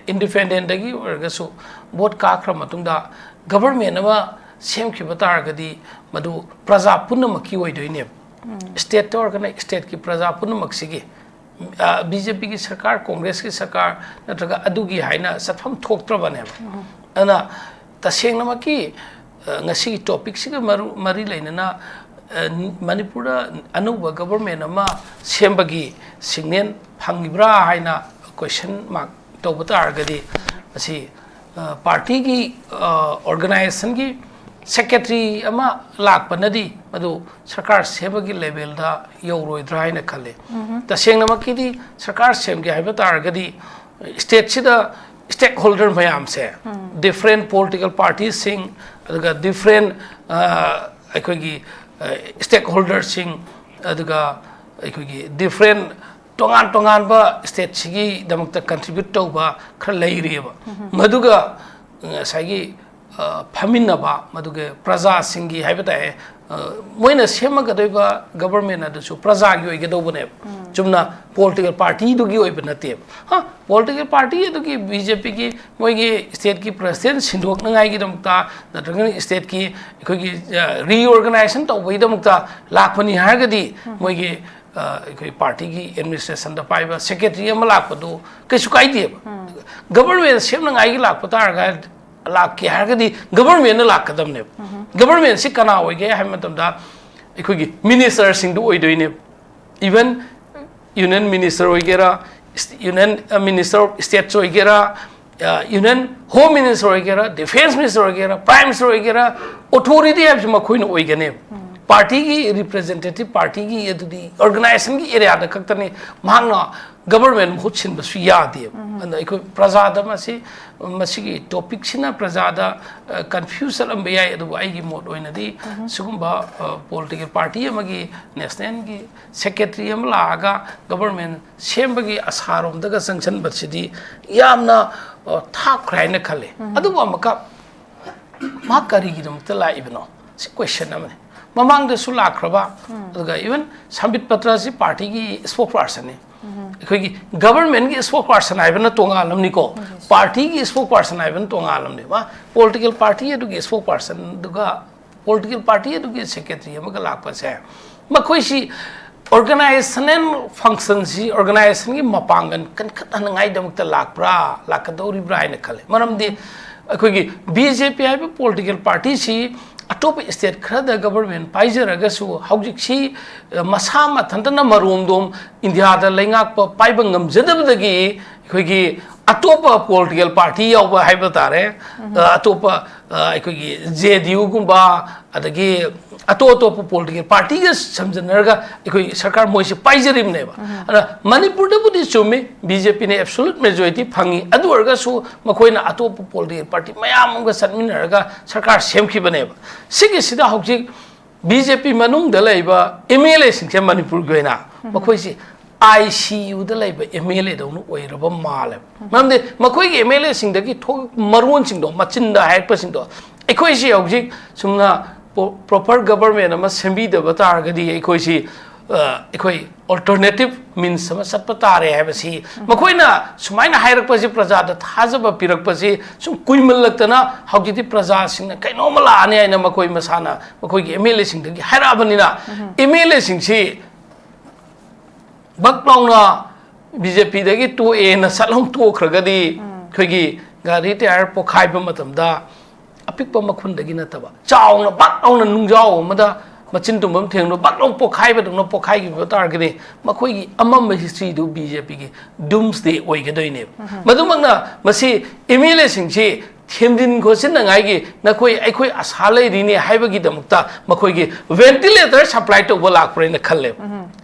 ꯏꯟꯗꯤꯄꯦꯟꯗꯦꯟꯗꯒꯤ ꯑꯣꯏꯔꯒꯁꯨ, ꯚꯣꯠ ꯀꯥꯈ꯭ꯔ ꯃꯇꯨꯡꯗ ꯒꯕꯔꯃꯦꯟ ꯑꯃ ꯁꯦꯝꯈꯤꯕ ꯇꯥꯔꯒꯗꯤ ꯃꯗꯨ ꯄ꯭ꯔꯖꯥ ꯄꯨꯝꯅꯃꯛꯀꯤ ꯑꯣꯏꯗꯣꯏꯅꯦꯕ꯫ ꯁ꯭ꯇꯦꯠꯇ ꯑꯣꯏꯔꯒꯅ ꯁ꯭ꯇꯦꯠꯀꯤ ꯄ꯭ꯔꯖꯥ ꯄꯨꯝꯅꯃꯛꯁꯤꯒꯤ, ꯕꯤ ꯖꯦ ꯄꯤꯒꯤ ꯁꯔꯀꯥꯔ, ꯀꯣꯡꯒ꯭ꯔꯦꯁꯀꯤ ꯁꯔꯀꯥꯔ ꯅꯠꯇ꯭ꯔꯒ ꯑꯗꯨꯒꯤ ꯍꯥꯏꯅ ꯆꯠꯐꯝ ꯊꯣꯛꯇ꯭ꯔꯕꯅꯦꯕ꯫ ꯑꯗꯨꯅ ꯇꯁꯦꯡꯅꯃꯛꯀꯤ, ꯑ, ꯉꯁꯤꯒꯤ ꯇꯣꯄꯤꯛꯁꯤꯒ ꯃꯔꯨ-, ꯃꯔꯤ ꯂꯩꯅꯅ, ꯑ, ꯃꯅꯤꯄꯨꯔꯗ ꯑꯅꯧꯕ ꯒꯕꯔꯃꯦꯟ ꯑꯃ ꯁꯦꯝꯕꯒꯤ ꯁꯤꯒꯅꯦꯜ ꯐꯪꯉꯤꯕ꯭ꯔꯥ ꯍꯥꯏꯅ ꯀꯣꯏꯁꯟ ꯃꯥꯔꯛ ꯇꯧꯕ ꯇꯥꯔꯒꯗꯤ, ꯃꯁꯤ, ꯑ, ꯄꯥꯔꯇꯤꯒꯤ, ꯑ, ꯑꯣꯔꯒꯅꯥꯏꯖꯦꯁꯟꯒꯤ ꯁꯦꯀ꯭ꯔꯦꯇꯔꯤ ꯑꯃ ꯂꯥꯛꯄꯅꯗꯤ ꯃꯗꯨ ꯁꯔꯀꯥꯔ ꯁꯦꯝꯕꯒꯤ ꯂꯦꯚꯦꯜꯗ ꯌꯧꯔꯣꯏꯗ꯭ꯔꯥ ꯍꯥꯏꯅ ꯈꯜꯂꯤ꯫ ꯇꯁꯦꯡꯅꯃꯛꯀꯤꯗꯤ ꯁꯔꯀꯥꯔ ꯁꯦꯝꯒꯦ ꯍꯥꯏꯕ ꯇꯥꯔꯒꯗꯤ ꯁ꯭ꯇꯦꯠꯁꯤꯗ ꯁ꯭ꯇꯦꯛ ꯍꯣꯜꯗꯔ ꯃꯌꯥꯝꯁꯦ, ꯗꯤꯐ꯭ꯔꯦꯟ ꯄꯣꯂꯤꯇꯤꯀꯦꯜ ꯄꯥꯔꯇꯤꯁꯤꯡ, ꯑꯗꯨꯒ ꯗꯤꯐ꯭ꯔꯦꯟ, ꯑ, ꯑꯩꯈꯣꯏꯒꯤ, ꯑ, ꯁ꯭ꯇꯦꯛ ꯍꯣꯜꯗꯔꯁꯤꯡ, ꯑꯗꯨꯒ ꯑꯩꯈꯣꯏꯒꯤ ꯗꯤꯐ꯭ꯔꯦꯟ ꯇꯣꯉꯥꯟ ꯇꯣꯉꯥꯟꯕ ꯁ꯭ꯇꯦꯠꯁꯤꯒꯤꯗꯃꯛꯇ ꯀꯟꯇ꯭ꯔꯤꯕ꯭ꯌꯨꯠ ꯇꯧꯕ ꯈꯔ ꯂꯩꯔꯤꯑꯕ꯫ ꯃꯗꯨꯒ ꯉꯁꯥꯏꯒꯤ, ꯑ, ꯐꯝꯃꯤꯟꯅꯕ, ꯃꯗꯨꯒ ꯄ꯭ꯔꯖꯥꯁꯤꯡꯒꯤ ꯍꯥꯏꯕ ꯇꯥꯏ, ꯑ, ꯃꯣꯏꯅ ꯁꯦꯝꯃꯒꯗꯣꯏꯕ ꯒꯕꯔꯃꯦꯟ ꯑꯗꯨꯁꯨ ꯄ꯭ꯔꯖꯥꯒꯤ ꯑꯣꯏꯒꯗꯧꯕꯅꯦꯕ꯫ ꯆꯨꯝꯅ ꯄꯣꯂꯤꯇꯤꯀꯦꯜ ꯄꯥꯔꯇꯤꯗꯨꯒꯤ ꯑꯣꯏꯕ ꯅꯠꯇꯦꯕ꯫ ꯍꯥ, ꯄꯣꯂꯤꯇꯤꯀꯦꯜ ꯄꯥꯔꯇꯤ ꯑꯗꯨꯒꯤ ꯕꯤ ꯖꯦ ꯄꯤꯒꯤ ꯃꯣꯏꯒꯤ ꯁ꯭ꯇꯦꯠꯀꯤ ꯄ꯭ꯔꯁꯤꯗꯦꯟ ꯁꯤꯟꯗꯣꯛꯅꯉꯥꯏꯒꯤꯗꯃꯛꯇ ꯅꯠꯇ꯭ꯔꯒꯅ ꯁ꯭ꯇꯦꯠꯀꯤ ꯑꯩꯈꯣꯏꯒꯤ, ꯑ, ꯔꯤꯑꯣꯔꯒꯅꯥꯏꯖꯦꯁꯟ ꯇꯧꯕꯒꯤꯗꯃꯛꯇ ꯂꯥꯛꯄꯅꯤ ꯍꯥꯏꯔꯒꯗꯤ ꯃꯣꯏꯒꯤ, ꯑ, ꯑꯩꯈꯣꯏ ꯄꯥꯔꯇꯤꯒꯤ ꯑꯦꯗꯃꯤꯅꯤꯁꯇ꯭ꯔꯦꯁꯟꯗ ꯄꯥꯏꯕ ꯁꯦꯀ꯭ꯔꯦꯇꯔꯤ ꯑꯃ ꯂꯥꯛꯄꯗꯨ ꯀꯩꯁꯨ ꯀꯥꯏꯗꯦꯕ꯫ ꯒꯕꯔꯃꯦꯟ ꯁꯦꯝꯅꯉꯥꯏꯒꯤ ꯂꯥꯛꯄ ꯇꯥꯔꯒ, ꯂꯥꯛꯀꯦ ꯍꯥꯏꯔꯒꯗꯤ ꯒꯕꯔꯃꯦꯟꯅ ꯂꯥꯛꯀꯗꯕꯅꯦꯕ꯫ ꯒꯕꯔꯃꯦꯟꯁꯤ ꯀꯅꯥ ꯑꯣꯏꯒꯦ ꯍꯥꯏꯕ ꯃꯇꯝꯗ ꯑꯩꯈꯣꯏꯒꯤ ꯃꯤꯅꯤꯁꯇꯔꯁꯤꯡꯗꯨ ꯑꯣꯏꯗꯣꯏꯅꯦꯕ꯫ ꯏꯚꯟ ꯌꯨꯅꯤꯌꯟ ꯃꯤꯅꯤꯁꯇꯔ ꯑꯣꯏꯒꯦꯔꯥ, ꯏꯁ-, ꯌꯨꯅꯤꯌꯟ, ꯑ, ꯃꯤꯅꯤꯁꯇꯔ ꯑꯣꯐ ꯁ꯭ꯇꯦꯠꯁ ꯑꯣꯏꯒꯦꯔꯥ, ꯑ, ꯌꯨꯅꯤꯌꯟ ꯍꯣꯝ ꯃꯤꯅꯤꯁꯇꯔ ꯑꯣꯏꯒꯦꯔꯥ, ꯗꯤꯐꯦꯟꯁ ꯃꯤꯅꯤꯁꯇꯔ ꯑꯣꯏꯒꯦꯔꯥ, ꯄ꯭ꯔꯥꯏꯝ ꯃꯤꯅꯤꯁꯇꯔ ꯑꯣꯏꯒꯦꯔꯥ, ꯑꯣꯊꯣꯔꯤꯇꯤ ꯍꯥꯏꯕꯁꯤ ꯃꯈꯣꯏꯅ ꯑꯣꯏꯒꯅꯦꯕ꯫ ꯄꯥꯔꯇꯤꯒꯤ ꯔꯤꯄ꯭ꯔꯖꯦꯟꯇꯦꯇꯤꯚ, ꯄꯥꯔꯇꯤꯒꯤ ꯑꯗꯨꯗꯤ ꯑꯣꯔꯒꯅꯥꯏꯖꯦꯁꯟꯒꯤ ꯑꯦꯔꯤꯌꯥꯗ ꯈꯛꯇꯅꯤ ꯃꯍꯥꯛꯅ ꯒꯕꯔꯃꯦꯟ ꯃꯍꯨꯠ ꯁꯤꯟꯕꯁꯨ ꯌꯥꯗꯦꯕ꯫ ꯑꯗꯨꯅ ꯑꯩꯈꯣꯏ ꯄ꯭ꯔꯖꯥꯗ ꯃꯁꯤ, ꯃꯁꯤꯒꯤ ꯇꯣꯄꯤꯛꯁꯤꯅ ꯄ꯭ꯔꯖꯥꯗ, ꯑ, ꯀꯟꯐ꯭ꯌꯨꯁ ꯆꯠꯂꯝꯕ ꯌꯥꯏ, ꯑꯗꯨꯕꯨ ꯑꯩꯒꯤ ꯃꯣꯠ ꯑꯣꯏꯅꯗꯤ ꯁꯤꯒꯨꯝꯕ, ꯑ, ꯄꯣꯂꯤꯇꯤꯀꯦꯜ ꯄꯥꯔꯇꯤ ꯑꯃꯒꯤ ꯅꯦꯁꯅꯦꯜꯒꯤ ꯁꯦꯀ꯭ꯔꯦꯇꯔꯤ ꯑꯃ ꯂꯥꯛꯑꯒ ꯒꯕꯔꯃꯦꯟ ꯁꯦꯝꯕꯒꯤ ꯑꯁꯥꯔꯣꯝꯗꯒ ꯆꯪꯁꯤꯟꯕꯁꯤꯗꯤ ꯌꯥꯝꯅ ꯑ, ꯊꯥꯞꯈ꯭ꯔꯦ ꯍꯥꯏꯅ ꯈꯜꯂꯤ꯫ ꯑꯗꯨꯕꯨ ꯑꯃꯨꯛꯀ ꯃꯥ ꯀꯔꯤꯒꯤꯗꯃꯛꯇ ꯂꯥꯛꯏꯕꯅꯣ? ꯁꯤ ꯀꯣꯏꯁꯟ ꯑꯃꯅꯤ꯫ ꯃꯃꯥꯡꯗꯁꯨ ꯂꯥꯛꯈ꯭ꯔꯕ, ꯑꯗꯨꯒ ꯏꯚꯟ ꯁꯝꯕꯤꯠ ꯄꯇ꯭ꯔꯁꯤ ꯄꯥꯔꯇꯤꯒꯤ ꯏꯁꯄꯣꯛ ꯄꯥꯔꯁꯟꯅꯤ꯫ ꯑꯩꯈꯣꯏꯒꯤ ꯒꯕꯔꯟꯃꯦꯟꯒꯤ ꯏꯁꯄꯣꯛ ꯄꯥꯔꯁꯟ ꯍꯥꯏꯕꯅ ꯇꯣꯉꯥꯟꯂꯝꯅꯤꯀꯣ, ꯄꯥꯔꯇꯤꯒꯤ ꯏꯁꯄꯣꯛ ꯄꯥꯔꯁꯟ ꯍꯥꯏꯕꯅ ꯇꯣꯉꯥꯟꯂꯝꯅꯤ꯫ ꯃꯥ ꯄꯣꯂꯤꯇꯤꯀꯦꯜ ꯄꯥꯔꯇꯤ ꯑꯗꯨꯒꯤ ꯏꯁꯄꯣꯛ ꯄꯥꯔꯁꯟꯗꯨꯒ ꯄꯣꯂꯤꯇꯤꯀꯦꯜ ꯄꯥꯔꯇꯤ ꯑꯗꯨꯒꯤ ꯁꯦꯀ꯭ꯔꯦꯇꯔꯤ ꯑꯃꯒ ꯂꯥꯛꯄꯁꯦ, ꯃꯈꯣꯏꯁꯤ ꯑꯣꯔꯒꯅꯥꯏꯖꯦꯁꯅꯦꯜ ꯐꯪꯁꯟꯁꯤ, ꯑꯣꯔꯒꯅꯥꯏꯖꯦꯁꯟꯒꯤ ꯃꯄꯥꯡꯒꯜ ꯀꯟꯈꯠꯍꯟꯅꯉꯥꯏꯗꯃꯛꯇ ꯂꯥꯛꯄ꯭ꯔꯥ, ꯂꯥꯛꯀꯗꯧꯔꯤꯕ꯭ꯔꯥ ꯍꯥꯏꯅ ꯈꯜꯂꯦ꯫ ꯃꯔꯝꯗꯤ ꯑꯩꯈꯣꯏꯒꯤ ꯕꯤ ꯖꯦ ꯄꯤ ꯍꯥꯏꯕ ꯄꯣꯂꯤꯇꯤꯀꯦꯜ ꯄꯥꯔꯇꯤꯁꯤ ꯑꯇꯣꯞꯄ ꯏꯁꯇꯦꯠ ꯈꯔꯗ ꯒꯕꯔꯟꯃꯦꯟ ꯄꯥꯏꯖꯔꯒꯁꯨ, ꯍꯧꯖꯤꯛꯁꯤ, ꯑ, ꯃꯁꯥ ꯃꯊꯟꯇꯅ ꯃꯔꯣꯝꯗꯣꯝ ꯏꯟꯗꯤꯌꯥꯗ ꯂꯩꯉꯥꯛꯄ ꯄꯥꯏꯕ ꯉꯝꯖꯗꯕꯗꯒꯤ, ꯑꯩꯈꯣꯏꯒꯤ ꯑꯇꯣꯞꯄ ꯄꯣꯂꯤꯇꯤꯀꯦꯜ ꯄꯥꯔꯇꯤ ꯌꯥꯎꯕ ꯍꯥꯏꯕ ꯇꯥꯔꯦ, ꯑ, ꯑꯇꯣꯞꯄ, ꯑ, ꯑꯩꯈꯣꯏꯒꯤ ꯖꯦ ꯗꯤ ꯌꯨꯒꯨꯝꯕ, ꯑꯗꯒꯤ ꯑꯇꯣꯞ ꯑꯇꯣꯞꯄ ꯄꯣꯂꯤꯇꯤꯀꯦꯜ ꯄꯥꯔꯇꯤꯒ ꯁꯝꯖꯟꯅꯔꯒ ꯑꯩꯈꯣꯏ ꯁꯔꯀꯥꯔ ꯃꯣꯏꯁꯦ ꯄꯥꯏꯖꯔꯤꯕꯅꯦꯕ꯫ ꯑꯗ ꯃꯅꯤꯄꯨꯔꯗꯕꯨꯗꯤ ꯆꯨꯝꯃꯤ, ꯕꯤ ꯖꯦ ꯄꯤꯅ ꯑꯦꯕꯁꯣꯂꯨꯠ ꯃꯦꯖꯣꯔꯤꯇꯤ ꯐꯪꯉꯤ, ꯑꯗꯨ ꯑꯣꯏꯔꯒꯁꯨ ꯃꯈꯣꯏꯅ ꯑꯇꯣꯞꯄ ꯄꯣꯂꯤꯇꯤꯀꯦꯜ ꯄꯥꯔꯇꯤ ꯃꯌꯥꯝ ꯑꯃꯒ ꯆꯠꯃꯤꯟꯅꯔꯒ ꯁꯔꯀꯥꯔ ꯁꯦꯝꯈꯤꯕꯅꯦꯕ꯫ ꯁꯤꯒꯤꯁꯤꯗ ꯍꯧꯖꯤꯛ ꯕꯤ ꯖꯦ ꯄꯤ ꯃꯅꯨꯡꯗ ꯂꯩꯕ ꯑꯦꯝ ꯑꯦꯜ ꯑꯦꯁꯤꯡꯁꯦ ꯃꯅꯤꯄꯨꯔꯒꯤ ꯑꯣꯏꯅ ꯃꯈꯣꯏꯁꯤ ꯑꯥꯏ ꯁꯤ ꯌꯨꯗ ꯂꯩꯕ ꯑꯦꯝ ꯑꯦꯜ ꯑꯦꯗꯧꯅ ꯑꯣꯏꯔꯕ ꯃꯥꯜꯂꯦꯕ꯫ ꯃꯔꯝꯗꯤ ꯃꯈꯣꯏꯒꯤ ꯑꯦꯝ ꯑꯦꯜ ꯑꯦꯁꯤꯡꯗꯒꯤ ꯊꯣꯛ-, ꯃꯔꯣꯟꯁꯤꯡꯗꯣ, ꯃꯆꯤꯟꯗ ꯍꯥꯏꯔꯛꯄꯁꯤꯡꯗꯣ, ꯑꯩꯈꯣꯏꯁꯤ ꯍꯧꯖꯤꯛ ꯆꯨꯝꯅ ꯄ꯭ꯔꯣ-, ꯄ꯭ꯔꯣꯄꯔ ꯒꯕꯔꯟꯃꯦꯟ ꯑꯃ ꯁꯦꯝꯕꯤꯗꯕ ꯇꯥꯔꯒꯗꯤ ꯑꯩꯈꯣꯏꯁꯤ, ꯑ, ꯑꯩꯈꯣꯏ ꯑꯣꯜꯇꯔꯅꯦꯇꯤꯞ ꯃꯤꯟꯁ ꯑꯃ ꯆꯠꯄ ꯇꯥꯔꯦ ꯍꯥꯏꯕꯁꯤ ꯃꯈꯣꯏꯅ ꯁꯨꯃꯥꯏꯅ ꯍꯥꯏꯔꯛꯄꯁꯤ ꯄ꯭ꯔꯖꯥꯗ ꯊꯥꯖꯕ ꯄꯤꯔꯛꯄꯁꯤ ꯁꯨꯝ ꯀꯨꯏꯃꯜꯂꯛꯇꯅ ꯍꯧꯖꯤꯛꯇꯤ ꯄ꯭ꯔꯖꯥꯁꯤꯡꯅ ꯀꯩꯅꯣꯝꯃ ꯂꯥꯛꯑꯅꯤ ꯍꯥꯏꯅ ꯃꯈꯣꯏ ꯃꯁꯥꯅ ꯃꯈꯣꯏꯒꯤ ꯑꯦꯝ ꯑꯦꯜ ꯑꯦꯁꯤꯡꯗꯒꯤ ꯍꯥꯏꯔꯛꯑꯕꯅꯤꯅ ꯑꯦꯝ ꯑꯦꯜ ꯑꯦꯁꯤꯡꯁꯤ ꯕꯛ ꯂꯥꯎꯅ ꯕꯤ ꯖꯦ ꯄꯤꯗꯒꯤ ꯇꯣꯛꯑꯦꯅ ꯁꯠ ꯂꯥꯎ ꯇꯣꯛꯈ꯭ꯔꯒꯗꯤ ꯑꯩꯈꯣꯏꯒꯤ ꯒꯥꯔꯤ ꯇꯌꯥꯔ ꯄꯣꯈꯥꯏꯕ ꯃꯇꯝꯗ ꯑꯄꯤꯛꯄ ꯃꯈꯨꯟꯗꯒꯤ ꯅꯠꯇꯕ ꯆꯥꯎꯅ ꯕꯛ ꯂꯥꯎꯅ ꯅꯨꯡꯖꯥꯎ ꯑꯃꯗ ꯃꯆꯤꯟ ꯇꯨꯝꯐꯝ ꯊꯦꯡꯅ ꯕꯛ ꯂꯥꯎ ꯄꯣꯈꯥꯏꯕꯗꯧꯅ ꯄꯣꯈꯥꯏꯈꯤꯕ ꯇꯥꯔꯒꯗꯤ ꯃꯈꯣꯏꯒꯤ ꯑꯃꯝꯕ ꯍꯤꯁꯇ꯭ꯔꯤꯗꯨ ꯕꯤ ꯖꯦ ꯄꯤꯒꯤ ꯗꯨꯝꯁꯗꯦ ꯑꯣꯏꯒꯗꯣꯏꯅꯦꯕ꯫ ꯃꯗꯨꯃꯛꯅ ꯃꯁꯤ ꯑꯦꯝ ꯑꯦꯜ ꯑꯦꯁꯤꯡꯁꯤ ꯊꯦꯝꯖꯤꯟ ꯈꯣꯠꯆꯤꯟꯅꯉꯥꯏꯒꯤ ꯅꯈꯣꯏ ꯑꯩꯈꯣꯏ ꯑꯁꯥ ꯂꯩꯔꯤꯅꯤ ꯍꯥꯏꯕꯒꯤꯗꯃꯛꯇ ꯃꯈꯣꯏꯒꯤ ꯚꯦꯟꯇꯤꯂꯦꯇꯔ ꯁꯄ꯭ꯂꯥꯏ ꯇꯧꯕ ꯂꯥꯛꯄ꯭ꯔꯥ ꯍꯥꯏꯅ ꯈꯜꯂꯦꯕ꯫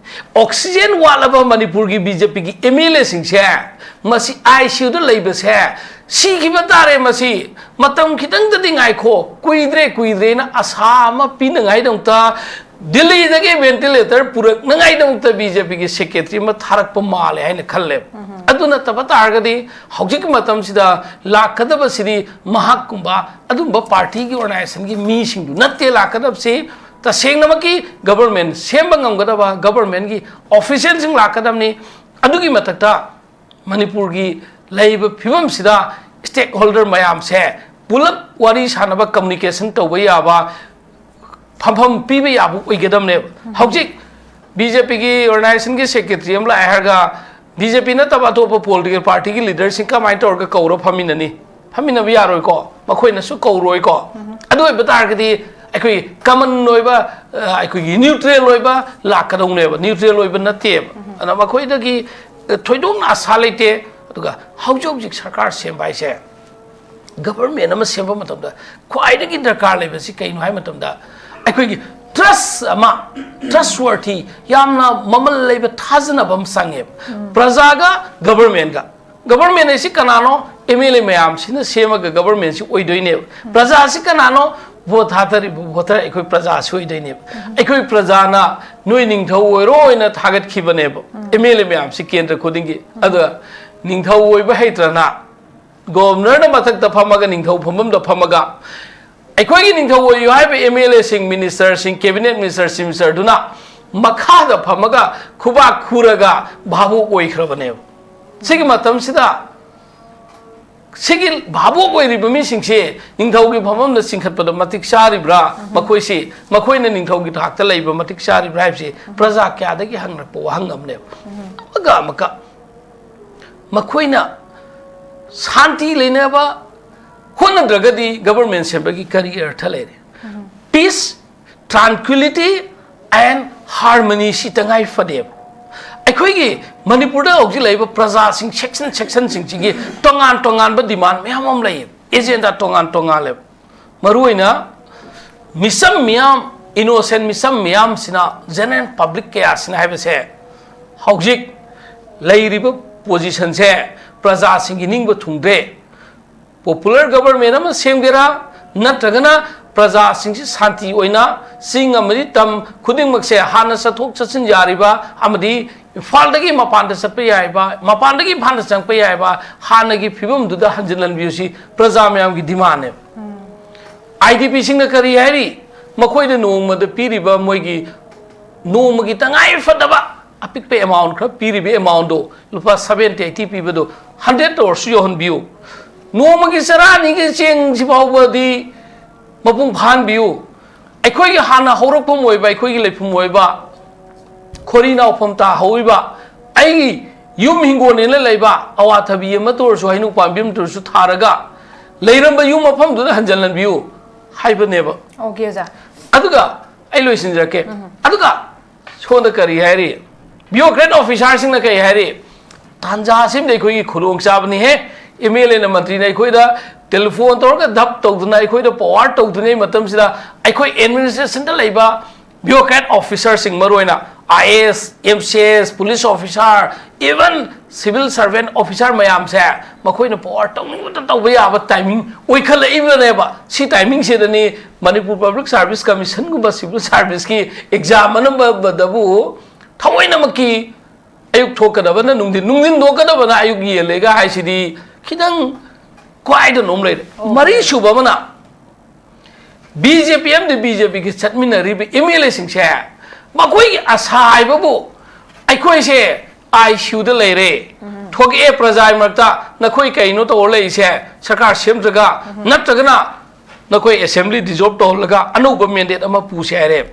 ꯑꯣꯛꯁꯤꯖꯦꯟ ꯋꯥꯠꯂꯕ ꯃꯅꯤꯄꯨꯔꯒꯤ ꯕꯤ ꯖꯦ ꯄꯤꯒꯤ ꯑꯦꯝ ꯑꯦꯜ ꯑꯦꯁꯤꯡꯁꯦ ꯃꯁꯤ ꯑꯥꯏ ꯁꯤ ꯌꯨꯗ ꯂꯩꯕꯁꯦ ꯁꯤꯈꯤꯕ ꯇꯥꯔꯦ꯫ ꯃꯁꯤ ꯃꯇꯝ ꯈꯤꯇꯪꯗꯗꯤ ꯉꯥꯏꯈꯣ, ꯀꯨꯏꯗ꯭ꯔꯦ ꯀꯨꯏꯗ꯭ꯔꯦꯅ ꯑꯁꯥ ꯑꯃ ꯄꯤꯅꯉꯥꯏꯗꯃꯛꯇ ꯗꯤꯜꯂꯤꯗꯒꯤ ꯚꯦꯟꯇꯤꯂꯦꯇꯔ ꯄꯨꯔꯛꯅꯉꯥꯏꯗꯃꯛꯇ ꯕꯤ ꯖꯦ ꯄꯤꯒꯤ ꯁꯦꯀ꯭ꯔꯦꯇꯔꯤ ꯑꯃ ꯊꯥꯔꯛꯄ ꯃꯥꯜꯂꯦ ꯍꯥꯏꯅ ꯈꯜꯂꯦꯕ꯫ ꯑꯗꯨ ꯅꯠꯇꯕ ꯇꯥꯔꯒꯗꯤ ꯍꯧꯖꯤꯛꯀꯤ ꯃꯇꯝꯁꯤꯗ ꯂꯥꯛꯀꯗꯕꯁꯤꯗꯤ ꯃꯍꯥꯛꯀꯨꯝꯕ ꯑꯗꯨꯝꯕ ꯄꯥꯔꯇꯤꯒꯤ ꯑꯣꯔꯒꯅꯥꯏꯖꯦꯁꯟꯒꯤ ꯃꯤꯁꯤꯡꯗꯨ ꯅꯠꯇꯦ ꯂꯥꯛꯀꯗꯕꯁꯤ꯫ ꯇꯁꯦꯡꯅꯃꯛꯀꯤ ꯒꯕꯔꯃꯦꯟ ꯁꯦꯝꯕ ꯉꯝꯒꯗꯕ ꯒꯕꯔꯃꯦꯟꯒꯤ ꯑꯣꯐꯤꯁꯤꯌꯦꯜꯁꯤꯡ ꯂꯥꯛꯀꯗꯕꯅꯤ꯫ ꯑꯗꯨꯒꯤ ꯃꯊꯛꯇ ꯃꯅꯤꯄꯨꯔꯒꯤ ꯂꯩꯔꯤꯕ ꯐꯤꯕꯝꯁꯤꯗ ꯁ꯭ꯇꯦꯛ ꯍꯣꯜꯗꯔ ꯃꯌꯥꯝꯁꯦ ꯄꯨꯂꯞ ꯋꯥꯔꯤ ꯁꯥꯟꯅꯕ, ꯀꯝꯃꯨꯅꯤꯀꯦꯁꯟ ꯇꯧꯕ ꯌꯥꯕ ꯐꯝꯐꯝ ꯄꯤꯕ ꯌꯥꯕ ꯑꯣꯏꯒꯗꯕꯅꯦꯕ꯫ ꯍꯧꯖꯤꯛ ꯕꯤ ꯖꯦ ꯄꯤꯒꯤ ꯑꯣꯔꯒꯅꯥꯏꯖꯦꯁꯟꯒꯤ ꯁꯦꯀ꯭ꯔꯦꯇꯔꯤ ꯑꯃ ꯂꯥꯛꯑꯦ ꯍꯥꯏꯔꯒ, ꯕꯤ ꯖꯦ ꯄꯤ ꯅꯠꯇꯕ ꯑꯇꯣꯞꯄ ꯄꯣꯂꯤꯇꯤꯀꯦꯜ ꯄꯥꯔꯇꯤꯒꯤ ꯂꯤꯗꯔꯁꯤꯡ ꯀꯃꯥꯏꯅ ꯇꯧꯔꯒ ꯀꯧꯔ ꯐꯝꯃꯤꯟꯅꯅꯤ? ꯐꯝꯃꯤꯟꯅꯕ ꯌꯥꯔꯣꯏꯀꯣ, ꯃꯈꯣꯏꯅꯁꯨ ꯀꯧꯔꯣꯏꯀꯣ꯫ ꯑꯗꯨ ꯑꯣꯏꯕ ꯇꯥꯔꯒꯗꯤ ꯑꯩꯈꯣꯏ ꯀꯃꯟ ꯑꯣꯏꯕ, ꯑ, ꯑꯩꯈꯣꯏꯒꯤ ꯅ꯭ꯌꯨꯇ꯭ꯔꯦꯜ ꯑꯣꯏꯕ ꯂꯥꯛꯀꯗꯧꯅꯦꯕ, ꯅ꯭ꯌꯨꯇ꯭ꯔꯦꯜ ꯑꯣꯏꯕ ꯅꯠꯇꯦꯕ꯫ ꯑꯗꯨꯅ ꯃꯈꯣꯏꯗꯒꯤ, ꯑ, ꯊꯣꯏꯗꯣꯛꯅ ꯑꯁꯥ ꯂꯩꯇꯦ꯫ ꯑꯗꯨꯒ ꯍꯧꯖꯤꯛ ꯍꯧꯖꯤꯛ ꯁꯔꯀꯥꯔ ꯁꯦꯝꯕ ꯍꯥꯏꯁꯦ, ꯒꯕꯔꯃꯦꯟ ꯑꯃ ꯁꯦꯝꯕ ꯃꯇꯝꯗ ꯈ꯭ꯋꯥꯏꯗꯒꯤ ꯗꯔꯀꯥꯔ ꯂꯩꯕꯁꯤ ꯀꯩꯅꯣ ꯍꯥꯏꯕ ꯃꯇꯝꯗ, ꯑꯩꯈꯣꯏꯒꯤ ꯇ꯭ꯔꯁ ꯑꯃ, ꯇ꯭ꯔꯁꯋꯔꯊꯤ, ꯌꯥꯝꯅ ꯃꯃꯜ ꯂꯩꯕ ꯊꯥꯖꯅꯕ ꯑꯃ ꯆꯪꯉꯦꯕ꯫ ꯄ꯭ꯔꯖꯥꯒ ꯒꯕꯔꯃꯦꯟꯒ, ꯒꯕꯔꯃꯦꯟ ꯍꯥꯏꯁꯤ ꯀꯅꯥꯅꯣ? ꯑꯦꯝ ꯑꯦꯜ ꯑꯦ ꯃꯌꯥꯝꯁꯤꯅ ꯁꯦꯝꯃꯒ ꯒꯕꯔꯃꯦꯟꯁꯤ ꯑꯣꯏꯗꯣꯏꯅꯦꯕ꯫ ꯄ꯭ꯔꯖꯥꯁꯤ ꯀꯅꯥꯅꯣ? ꯚꯣꯠ ꯊꯥꯗꯔꯤꯕ ꯚꯣꯇꯔ ꯑꯩꯈꯣꯏ ꯄ꯭ꯔꯖꯥꯁꯤ ꯑꯣꯏꯗꯣꯏꯅꯦꯕ꯫ ꯑꯩꯈꯣꯏ ꯄ꯭ꯔꯖꯥꯅ ꯅꯣꯏ ꯅꯤꯡꯊꯧ ꯑꯣꯏꯔꯣ ꯍꯥꯏꯅ ꯊꯥꯒꯠꯈꯤꯕꯅꯦꯕ, ꯑꯦꯝ ꯑꯦꯜ ꯑꯦ ꯃꯌꯥꯝꯁꯤ ꯀꯦꯟꯗ꯭ꯔ ꯈꯨꯗꯤꯡꯒꯤ꯫ ꯑꯗꯨꯒ ꯅꯤꯡꯊꯧ ꯑꯣꯏꯕ ꯍꯩꯇ꯭ꯔꯅ ꯒꯣꯕꯔꯅꯔꯅ ꯃꯊꯛꯇ ꯐꯝꯃꯒ, ꯅꯤꯡꯊꯧ ꯐꯝꯐꯝꯗ ꯐꯝꯃꯒ, ꯑꯩꯈꯣꯏꯒꯤ ꯅꯤꯡꯊꯧ ꯑꯣꯏꯌꯨ ꯍꯥꯏꯕ ꯑꯦꯝ ꯑꯦꯜ ꯑꯦꯁꯤꯡ, ꯃꯤꯅꯤꯁꯇꯔꯁꯤꯡ, ꯀꯦꯕꯤꯅꯦꯠ ꯃꯤꯅꯤꯁꯇꯔ, ꯆꯤꯐ ꯃꯤꯅꯤꯁꯇꯔꯗꯨꯅ ꯃꯈꯥꯗ ꯐꯝꯃꯒ ꯈꯨꯕꯥꯛ ꯈꯨꯔꯒ ꯚꯥꯕꯨꯛ ꯑꯣꯏꯈ꯭ꯔꯕꯅꯦꯕ꯫ ꯁꯤꯒꯤ ꯃꯇꯝꯁꯤꯗ ꯁꯤꯒꯤ ꯚꯥꯕꯨꯛ ꯑꯣꯏꯔꯤꯕ ꯃꯤꯁꯤꯡꯁꯤ ꯅꯤꯡꯊꯧꯒꯤ ꯐꯝꯐꯝꯗ ꯆꯤꯡꯈꯠꯄꯗ ꯃꯇꯤꯛ ꯆꯥꯔꯤꯕ꯭ꯔꯥ? ꯃꯈꯣꯏꯁꯤ, ꯃꯈꯣꯏꯅ ꯅꯤꯡꯊꯧꯒꯤ ꯊꯥꯛꯇ ꯂꯩꯕ ꯃꯇꯤꯛ ꯆꯥꯔꯤꯕ꯭ꯔꯥ ꯍꯥꯏꯕꯁꯤ ꯄ꯭ꯔꯖꯥ ꯀꯌꯥꯗꯒꯤ ꯍꯪꯂꯛꯄ ꯋꯥꯍꯪ ꯑꯃꯅꯦꯕ꯫ ꯑꯃꯒ ꯑꯃꯒ ꯃꯈꯣꯏꯅ ꯁꯥꯟꯇꯤ ꯂꯩꯅꯕ ꯍꯣꯠꯅꯗ꯭ꯔꯒꯗꯤ ꯒꯕꯔꯃꯦꯟ ꯁꯦꯝꯕꯒꯤ ꯀꯔꯤ ꯑꯔꯊ ꯂꯩꯔꯦ? ꯄꯤꯁ, ꯇ꯭ꯔꯥꯟꯀ꯭ꯋꯤꯂꯤꯇꯤ ꯑꯦꯟ ꯍꯥꯔꯃꯅꯤ ꯁꯤ ꯇꯉꯥꯏ ꯐꯗꯦꯕ꯫ ꯑꯩꯈꯣꯏꯒꯤ ꯃꯅꯤꯄꯨꯔꯗ ꯍꯧꯖꯤꯛ ꯂꯩꯔꯤꯕ ꯄ꯭ꯔꯖꯥꯁꯤꯡ, ꯁꯦꯛꯁꯟ ꯁꯦꯛꯁꯟꯁꯤꯡꯁꯤꯒꯤ ꯇꯣꯉꯥꯟ ꯇꯣꯉꯥꯟꯕ ꯗꯤꯃꯥꯟ ꯃꯌꯥꯝ ꯑꯃ ꯂꯩꯌꯦꯕ, ꯑꯦꯖꯦꯟꯗꯥ ꯇꯣꯉꯥꯟ ꯇꯣꯉꯥꯜꯂꯦꯕ꯫ ꯃꯔꯨꯑꯣꯏꯅ ꯃꯤꯆꯝ ꯃꯤꯌꯥꯝ, ꯏꯅꯣꯁꯦꯟ ꯃꯤꯆꯝ ꯃꯤꯌꯥꯝꯁꯤꯅ, ꯖꯦꯅꯔꯦꯜ ꯄꯕ꯭ꯂꯤꯛ ꯀꯌꯥꯁꯤꯅ ꯍꯥꯏꯕꯁꯦ, ꯍꯧꯖꯤꯛ ꯂꯩꯔꯤꯕ ꯄꯣꯖꯤꯁꯟꯁꯦ ꯄ꯭ꯔꯖꯥꯁꯤꯡꯒꯤ ꯅꯤꯡꯕ ꯊꯨꯡꯗ꯭ꯔꯦ꯫ ꯄꯣꯄꯨꯂꯔ ꯒꯕꯔꯃꯦꯟ ꯑꯃ ꯁꯦꯝꯒꯦꯔꯥ, ꯅꯠꯇ꯭ꯔꯒꯅ ꯄ꯭ꯔꯖꯥꯁꯤꯡꯁꯤ ꯁꯥꯟꯇꯤ ꯑꯣꯏꯅ ꯆꯤꯡ ꯑꯃꯗꯤ ꯇꯝ ꯈꯨꯗꯤꯡꯃꯛꯁꯦ ꯍꯥꯟꯅ ꯆꯠꯊꯣꯛ ꯆꯠꯁꯤꯟ ꯌꯥꯔꯤꯕ ꯑꯃꯗꯤ ꯏꯝꯐꯥꯜꯗꯒꯤ ꯃꯄꯥꯟꯗ ꯆꯠꯄ ꯌꯥꯏꯕ, ꯃꯄꯥꯟꯗꯒꯤ ꯏꯝꯐꯥꯜꯗ ꯆꯪꯉꯛꯄ ꯌꯥꯏꯕ, ꯍꯥꯟꯅꯒꯤ ꯐꯤꯕꯝꯗꯨꯗ ꯍꯟꯖꯤꯜꯍꯟꯕꯤꯌꯨ, ꯁꯤ ꯄ꯭ꯔꯖꯥ ꯃꯌꯥꯝꯒꯤ ꯗꯤꯃꯥꯟꯅꯦꯕ꯫ ꯑꯥꯏ ꯗꯤ ꯄꯤꯁꯤꯡꯅ ꯀꯔꯤ ꯍꯥꯏꯔꯤ? ꯃꯈꯣꯏꯗ ꯅꯣꯡꯃꯗ ꯄꯤꯔꯤꯕ ꯃꯣꯏꯒꯤ ꯅꯣꯡꯃꯒꯤ ꯇꯉꯥꯏ ꯐꯗꯕ ꯑꯄꯤꯛꯄ ꯑꯦꯃꯥꯎꯟ ꯈꯔ ꯄꯤꯔꯤꯕ ꯑꯦꯃꯥꯎꯟꯗꯣ, ꯂꯨꯄꯥ ꯁꯕꯦꯟꯇꯤ ꯑꯩꯠꯇꯤ ꯄꯤꯕꯗꯣ, ꯍꯟꯗ꯭ꯔꯦꯠꯇ ꯑꯣꯏꯔꯁꯨ ꯌꯧꯍꯟꯕꯤꯌꯨ꯫ ꯅꯣꯡꯃꯒꯤ ꯆꯔꯥ ꯑꯅꯤꯒꯤ ꯆꯦꯡꯁꯤ ꯐꯥꯎꯕꯗꯤ ꯃꯄꯨꯡ ꯐꯥꯍꯟꯕꯤꯌꯨ꯫ ꯑꯩꯈꯣꯏꯒꯤ ꯍꯥꯟꯅ ꯍꯧꯔꯛꯐꯝ ꯑꯣꯏꯕ, ꯑꯩꯈꯣꯏꯒꯤ ꯂꯩꯐꯝ ꯑꯣꯏꯕ, ꯈꯣꯔꯤ ꯅꯥꯎꯐꯝ ꯇꯥꯍꯧꯔꯤꯕ, ꯑꯩꯒꯤ ꯌꯨꯝ ꯍꯤꯡꯒꯣꯜꯅꯦꯅ ꯂꯩꯕ ꯑꯋꯥꯊꯕꯤ ꯑꯃꯇ ꯑꯣꯏꯔꯁꯨ, ꯍꯩꯅꯧ ꯄꯥꯝꯕꯤ ꯑꯃꯇ ꯑꯣꯏꯔꯁꯨ ꯊꯥꯔꯒ ꯂꯩꯔꯝꯕ ꯌꯨꯝ ꯃꯐꯝꯗꯨꯗ ꯍꯟꯖꯤꯜꯍꯟꯕꯤꯌꯨ ꯍꯥꯏꯕꯅꯦꯕ꯫ Okay, ꯑꯣꯖꯥ꯫ ꯑꯗꯨꯒ ꯑꯩ ꯂꯣꯏꯁꯤꯟꯖꯔꯛꯀꯦ꯫ ꯑꯗꯨꯒ ꯁꯣꯝꯗ ꯀꯔꯤ ꯍꯥꯏꯔꯤ? ꯕ꯭ꯌꯨꯔꯣꯀ꯭ꯔꯦꯠ ꯑꯣꯐꯤꯁꯥꯔꯁꯤꯡꯅ ꯀꯔꯤ ꯍꯥꯏꯔꯤ? ꯇꯥꯟꯖꯥ ꯑꯁꯤꯃꯗꯤ ꯑꯩꯈꯣꯏꯒꯤ ꯈꯨꯗꯣꯡꯆꯥꯕꯅꯤꯍꯦ꯫ ꯑꯦꯝ ꯑꯦꯜ ꯑꯦꯅ ꯃꯟꯇ꯭ꯔꯤꯅ ꯑꯩꯈꯣꯏꯗ ꯇꯦꯂꯤꯐꯣꯟ ꯇꯧꯔꯒ ꯙꯞ ꯇꯧꯗꯨꯅ, ꯑꯩꯈꯣꯏꯗ ꯄꯋꯥꯔ ꯇꯧꯗ꯭ꯔꯤꯉꯩ ꯃꯇꯝꯁꯤꯗ, ꯑꯩꯈꯣꯏ ꯑꯦꯗꯃꯤꯅꯤꯁꯇ꯭ꯔꯦꯁꯟꯗ ꯂꯩꯕ ꯕ꯭ꯌꯨꯔꯣꯀ꯭ꯔꯦꯠ ꯑꯣꯐꯤꯁꯥꯔꯁꯤꯡ, ꯃꯔꯨꯑꯣꯏꯅ I A S, M C S, police officer, even civil servant officer ꯃꯌꯥꯝꯁꯦ, ꯃꯈꯣꯏꯅ ꯄꯋꯥꯔ ꯇꯧꯅꯤꯡꯕꯇ ꯇꯧꯕ ꯌꯥꯕ ꯇꯥꯏꯃꯤꯡ ꯑꯣꯏꯈꯠꯂꯛꯏꯕꯅꯦꯕ꯫ ꯁꯤ ꯇꯥꯏꯃꯤꯡꯁꯤꯗꯅꯤ ꯃꯅꯤꯄꯨꯔ ꯄꯕ꯭ꯂꯤꯛ ꯁꯥꯔꯚꯤꯁ ꯀꯃꯤꯁꯟꯒꯨꯝꯕ ꯁꯤꯚꯤꯜ ꯁꯥꯔꯚꯤꯁꯀꯤ ꯑꯦꯛꯖꯥꯝ ꯑꯅꯝꯕꯗꯕꯨ ꯊꯑꯣꯏꯅꯃꯛꯀꯤ ꯑꯌꯨꯛ ꯊꯣꯛꯀꯗꯕꯅ ꯅꯨꯡꯊꯤꯟ, ꯅꯨꯡꯊꯤꯟ ꯊꯣꯛꯀꯗꯕꯅ ꯑꯌꯨꯛ ꯌꯦꯜꯂꯦꯒ ꯍꯥꯏꯁꯤꯗꯤ ꯈꯤꯇꯪ ꯀꯥꯏꯗꯅꯣꯝ ꯂꯩꯔꯦ꯫ ꯃꯔꯤ ꯁꯨꯕ ꯑꯃꯅ, ꯕꯤ ꯖꯦ ꯄꯤ ꯑꯃꯗꯤ ꯕꯤ ꯖꯦ ꯄꯤꯒ ꯆꯠꯃꯤꯟꯅꯔꯤꯕ ꯑꯦꯝ ꯑꯦꯜ ꯑꯦꯁꯤꯡꯁꯦ, ꯃꯈꯣꯏꯒꯤ ꯑꯁꯥ ꯍꯥꯏꯕꯕꯨ ꯑꯩꯈꯣꯏꯁꯦ ꯑꯥꯏ ꯁꯤ ꯌꯨꯗ ꯂꯩꯔꯦ, ꯊꯣꯛꯂꯛꯑꯦ ꯄ꯭ꯔꯖꯥꯒꯤ ꯃꯔꯛꯇ, ꯅꯈꯣꯏ ꯀꯩꯅꯣ ꯇꯧꯔ ꯂꯩꯔꯤꯁꯦ, ꯁꯔꯀꯥꯔ ꯁꯦꯝꯗ꯭ꯔꯒ, ꯅꯠꯇ꯭ꯔꯒꯅ ꯅꯈꯣꯏ ꯑꯦꯁꯦꯝꯕ꯭ꯂꯤ ꯗꯤꯖꯣꯜꯕ ꯇꯧꯍꯜꯂꯒ ꯑꯅꯧꯕ ꯃꯦꯟꯗꯦꯠ ꯑꯃ ꯄꯨꯁꯦ ꯍꯥꯏꯔꯦ꯫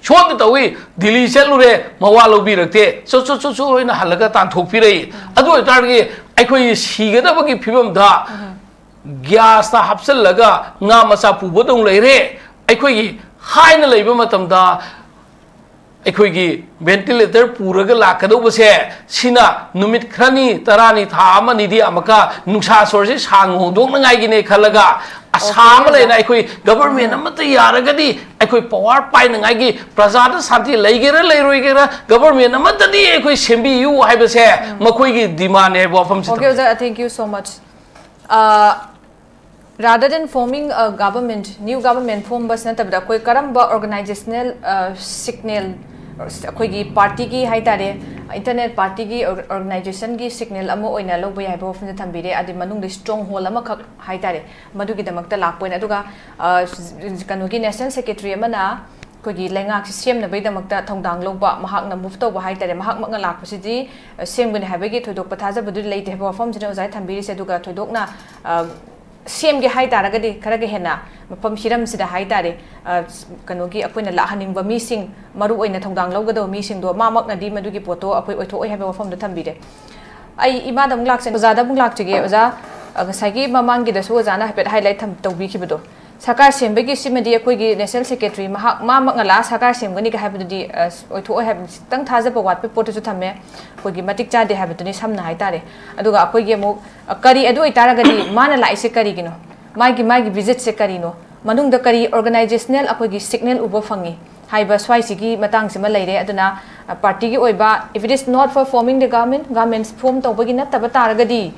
ꯁꯣꯝꯗ ꯇꯧꯏ, ꯗꯤꯜꯂꯤ ꯆꯠꯂꯨꯔꯦ, ꯃꯋꯥ ꯂꯧꯕꯤꯔꯛꯇꯦ, ꯆꯣ ꯆꯣ ꯆꯣ ꯆꯣ ꯍꯥꯏꯅ ꯍꯜꯂꯒ ꯇꯥꯟꯊꯣꯛꯄꯤꯔꯛꯏ꯫ ꯑꯗꯨ ꯑꯣꯏꯇꯥꯔꯗꯤ ꯑꯩꯈꯣꯏ ꯁꯤꯒꯗꯕꯒꯤ ꯐꯤꯕꯝꯗ ꯒ꯭ꯌꯥꯁꯇ ꯍꯥꯞꯆꯤꯜꯂꯒ ꯉꯥ ꯃꯆꯥ ꯄꯨꯕꯗꯧ ꯂꯩꯔꯦ꯫ ꯑꯩꯈꯣꯏꯒꯤ ꯍꯥꯏꯅ ꯂꯩꯕ ꯃꯇꯝꯗ ꯑꯩꯈꯣꯏꯒꯤ ꯚꯦꯟꯇꯤꯂꯦꯇꯔ ꯄꯨꯔꯒ ꯂꯥꯛꯀꯗꯧꯕꯁꯦ, ꯁꯤꯅ ꯅꯨꯃꯤꯠ ꯈꯔꯅꯤ, ꯇꯔꯥꯅꯤ, ꯊꯥ ꯑꯃꯅꯤꯗꯤ ꯑꯃꯨꯛꯀ ꯅꯨꯡꯁꯥ ꯁꯣꯔꯁꯦ ꯁꯥꯡꯅ ꯍꯣꯡꯗꯣꯛꯅꯉꯥꯏꯒꯤꯅꯦ ꯈꯜꯂꯒ, ꯑꯁꯥ ꯑꯃ ꯂꯩꯅ ꯑꯩꯈꯣꯏ ꯒꯕꯔꯃꯦꯟ ꯑꯃꯠꯇ ꯌꯥꯔꯒꯗꯤ ꯑꯩꯈꯣꯏ ꯄꯋꯥꯔ ꯄꯥꯏꯅꯉꯥꯏꯒꯤ, ꯄ꯭ꯔꯖꯥꯗ ꯁꯥꯟꯇꯤ ꯂꯩꯒꯦꯔꯥ ꯂꯩꯔꯣꯏꯒꯦꯔꯥ, ꯒꯕꯔꯃꯦꯟ ꯑꯃꯠꯇꯗꯤ ꯑꯩꯈꯣꯏ ꯁꯦꯝꯕꯤꯌꯨ ꯍꯥꯏꯕꯁꯦ ꯃꯈꯣꯏꯒꯤ ꯗꯤꯃꯥꯟꯅꯦ ꯍꯥꯏꯕ ꯋꯥꯐꯝꯁꯤ Okay, ꯊꯝꯖꯒꯦ꯫ ꯑꯣꯖꯥ, thank you so much. Uh, rather than forming a government, new government form bus ꯅꯠꯇꯕꯗ ꯑꯩꯈꯣꯏ ꯀꯔꯝꯕ organizational signal ꯑꯩꯈꯣꯏꯒꯤ ꯄꯥꯔꯇꯤꯒꯤ ꯍꯥꯏꯇꯥꯔꯦ, ꯏꯟꯇꯔꯅꯦꯜ ꯄꯥꯔꯇꯤꯒꯤ ꯑꯣꯔꯒꯅꯥꯏꯖꯦꯁꯟꯒꯤ ꯁꯤꯒꯅꯦꯜ ꯑꯃ ꯑꯣꯏꯅ ꯂꯧꯕ ꯌꯥꯏ ꯍꯥꯏꯕ ꯋꯥꯐꯝꯗ ꯊꯝꯕꯤꯔꯦ꯫ ꯑꯗꯩ ꯃꯅꯨꯡꯗ ꯁ꯭ꯇꯔꯣꯡ ꯍꯣꯜ ꯑꯃꯈꯛ ꯍꯥꯏꯇꯥꯔꯦ, ꯃꯗꯨꯒꯤꯗꯃꯛꯇ ꯂꯥꯛꯄ ꯑꯣꯏꯅ꯫ ꯑꯗꯨꯒ ꯑ, ꯀꯩꯅꯣꯒꯤ ꯅꯦꯁꯅꯦꯜ ꯁꯦꯀ꯭ꯔꯦꯇꯔꯤ ꯑꯃꯅ ꯑꯩꯈꯣꯏꯒꯤ ꯂꯩꯉꯥꯛꯁꯤ ꯁꯦꯝꯅꯕꯒꯤꯗꯃꯛꯇ ꯊꯧꯗꯥꯡ ꯂꯧꯕ, ꯃꯍꯥꯛꯅ ꯃꯨꯚ ꯇꯧꯕ ꯍꯥꯏꯇꯥꯔꯦ, ꯃꯍꯥꯛꯃꯛꯅ ꯂꯥꯛꯄꯁꯤꯗꯤ ꯑ, ꯁꯦꯝꯒꯅꯤ ꯍꯥꯏꯕꯒꯤ ꯊꯣꯏꯗꯣꯛꯄ ꯊꯥꯖꯕꯗꯨ ꯂꯩꯇꯦ ꯍꯥꯏꯕ ꯋꯥꯐꯝꯁꯤꯅ ꯑꯣꯖꯥ ꯊꯝꯕꯤꯔꯤꯁꯦ꯫ ꯑꯗꯨꯒ ꯊꯣꯏꯗꯣꯛꯅ ꯑ, ꯁꯦꯝꯒꯦ ꯍꯥꯏ ꯇꯥꯔꯒꯗꯤ ꯈꯔꯒ ꯍꯦꯟꯅ ꯃꯐꯝ ꯍꯤꯔꯝꯁꯤꯗ ꯍꯥꯏ ꯇꯥꯔꯦ, ꯑ, ꯀꯩꯅꯣꯒꯤ ꯑꯩꯈꯣꯏꯅ ꯂꯥꯛꯍꯟꯅꯤꯡꯕ ꯃꯤꯁꯤꯡ, ꯃꯔꯨ ꯑꯣꯏꯅ ꯊꯧꯗꯥꯡ ꯂꯧꯒꯗꯕ ꯃꯤꯁꯤꯡꯗꯣ ꯃꯥꯃꯛꯅꯗꯤ ꯃꯗꯨꯒꯤ ꯄꯣꯠꯇꯣ ꯑꯩꯈꯣꯏ ꯑꯣꯏꯊꯣꯛꯑꯣꯏ ꯍꯥꯏꯕ ꯋꯥꯐꯝꯗꯣ ꯊꯝꯕꯤꯔꯦ꯫ ꯑꯩ ꯏꯃꯥꯗ ꯑꯃꯨꯛ ꯂꯥꯛꯆꯒꯦ, ꯑꯣꯖꯥꯗ ꯑꯃꯨꯛ ꯂꯥꯛꯆꯒꯦ꯫ ꯑꯣꯖꯥ, ꯑ, ꯉꯁꯥꯏꯒꯤ ꯃꯃꯥꯡꯒꯤꯗꯁꯨ ꯑꯣꯖꯥꯅ ꯍꯥꯏꯐꯦꯠ ꯍꯥꯏꯂꯥꯏꯠ ꯊꯝ-, ꯇꯧꯕꯤꯈꯤꯕꯗꯣ, ꯁꯔꯀꯥꯔ ꯁꯦꯝꯕꯒꯤ ꯁꯤꯃꯗꯤ ꯑꯩꯈꯣꯏꯒꯤ ꯅꯦꯁꯅꯦꯜ ꯁꯦꯀ꯭ꯔꯦꯇꯔꯤ ꯃꯍꯥꯛ ꯃꯥꯃꯛꯅ ꯂꯥꯛꯑ ꯁꯔꯀꯥꯔ ꯁꯦꯝꯒꯅꯤꯒ ꯍꯥꯏꯕꯗꯨꯗꯤ, ꯑ, ꯑꯣꯏꯊꯣꯛꯑꯣꯏ ꯍꯥꯏꯕ, ꯈꯤꯇꯪ ꯊꯥꯖꯕ ꯋꯥꯠꯄꯒꯤ ꯄꯣꯠꯇꯨꯁꯨ ꯊꯝꯃꯦ꯫ ꯑꯩꯈꯣꯏꯒꯤ ꯃꯇꯤꯛ ꯆꯥꯗꯦ ꯍꯥꯏꯕꯗꯨꯅꯤ ꯁꯝꯅ ꯍꯥꯏꯇꯥꯔꯦ꯫ ꯑꯗꯨꯒ ꯑꯩꯈꯣꯏꯒꯤ ꯑꯃꯨꯛ, ꯑ, ꯀꯔꯤ ꯑꯗꯨ ꯑꯣꯏꯇꯥꯔꯒꯗꯤ ꯃꯥꯅ ꯂꯥꯛꯏꯁꯦ ꯀꯔꯤꯒꯤꯅꯣ? ꯃꯥꯒꯤ, ꯃꯥꯒꯤ ꯚꯤꯖꯤꯠꯁꯦ ꯀꯔꯤꯅꯣ? ꯃꯅꯨꯡꯗ ꯀꯔꯤ ꯑꯣꯔꯒꯅꯥꯏꯖꯦꯁꯅꯦꯜ ꯑꯩꯈꯣꯏꯒꯤ ꯁꯤꯒꯅꯦꯜ ꯎꯕ ꯐꯪꯉꯤ ꯍꯥꯏꯕ ꯁ꯭ꯋꯥꯏꯁꯤꯒꯤ ꯃꯇꯥꯡꯁꯤꯃ ꯂꯩꯔꯦ꯫ ꯑꯗꯨꯅ, ꯑ, ꯄꯥꯔꯇꯤꯒꯤ ꯑꯣꯏꯕ, if it is not for forming the government, government form ꯇꯧꯕꯒꯤ ꯅꯠꯇꯕ ꯇꯥꯔꯒꯗꯤ,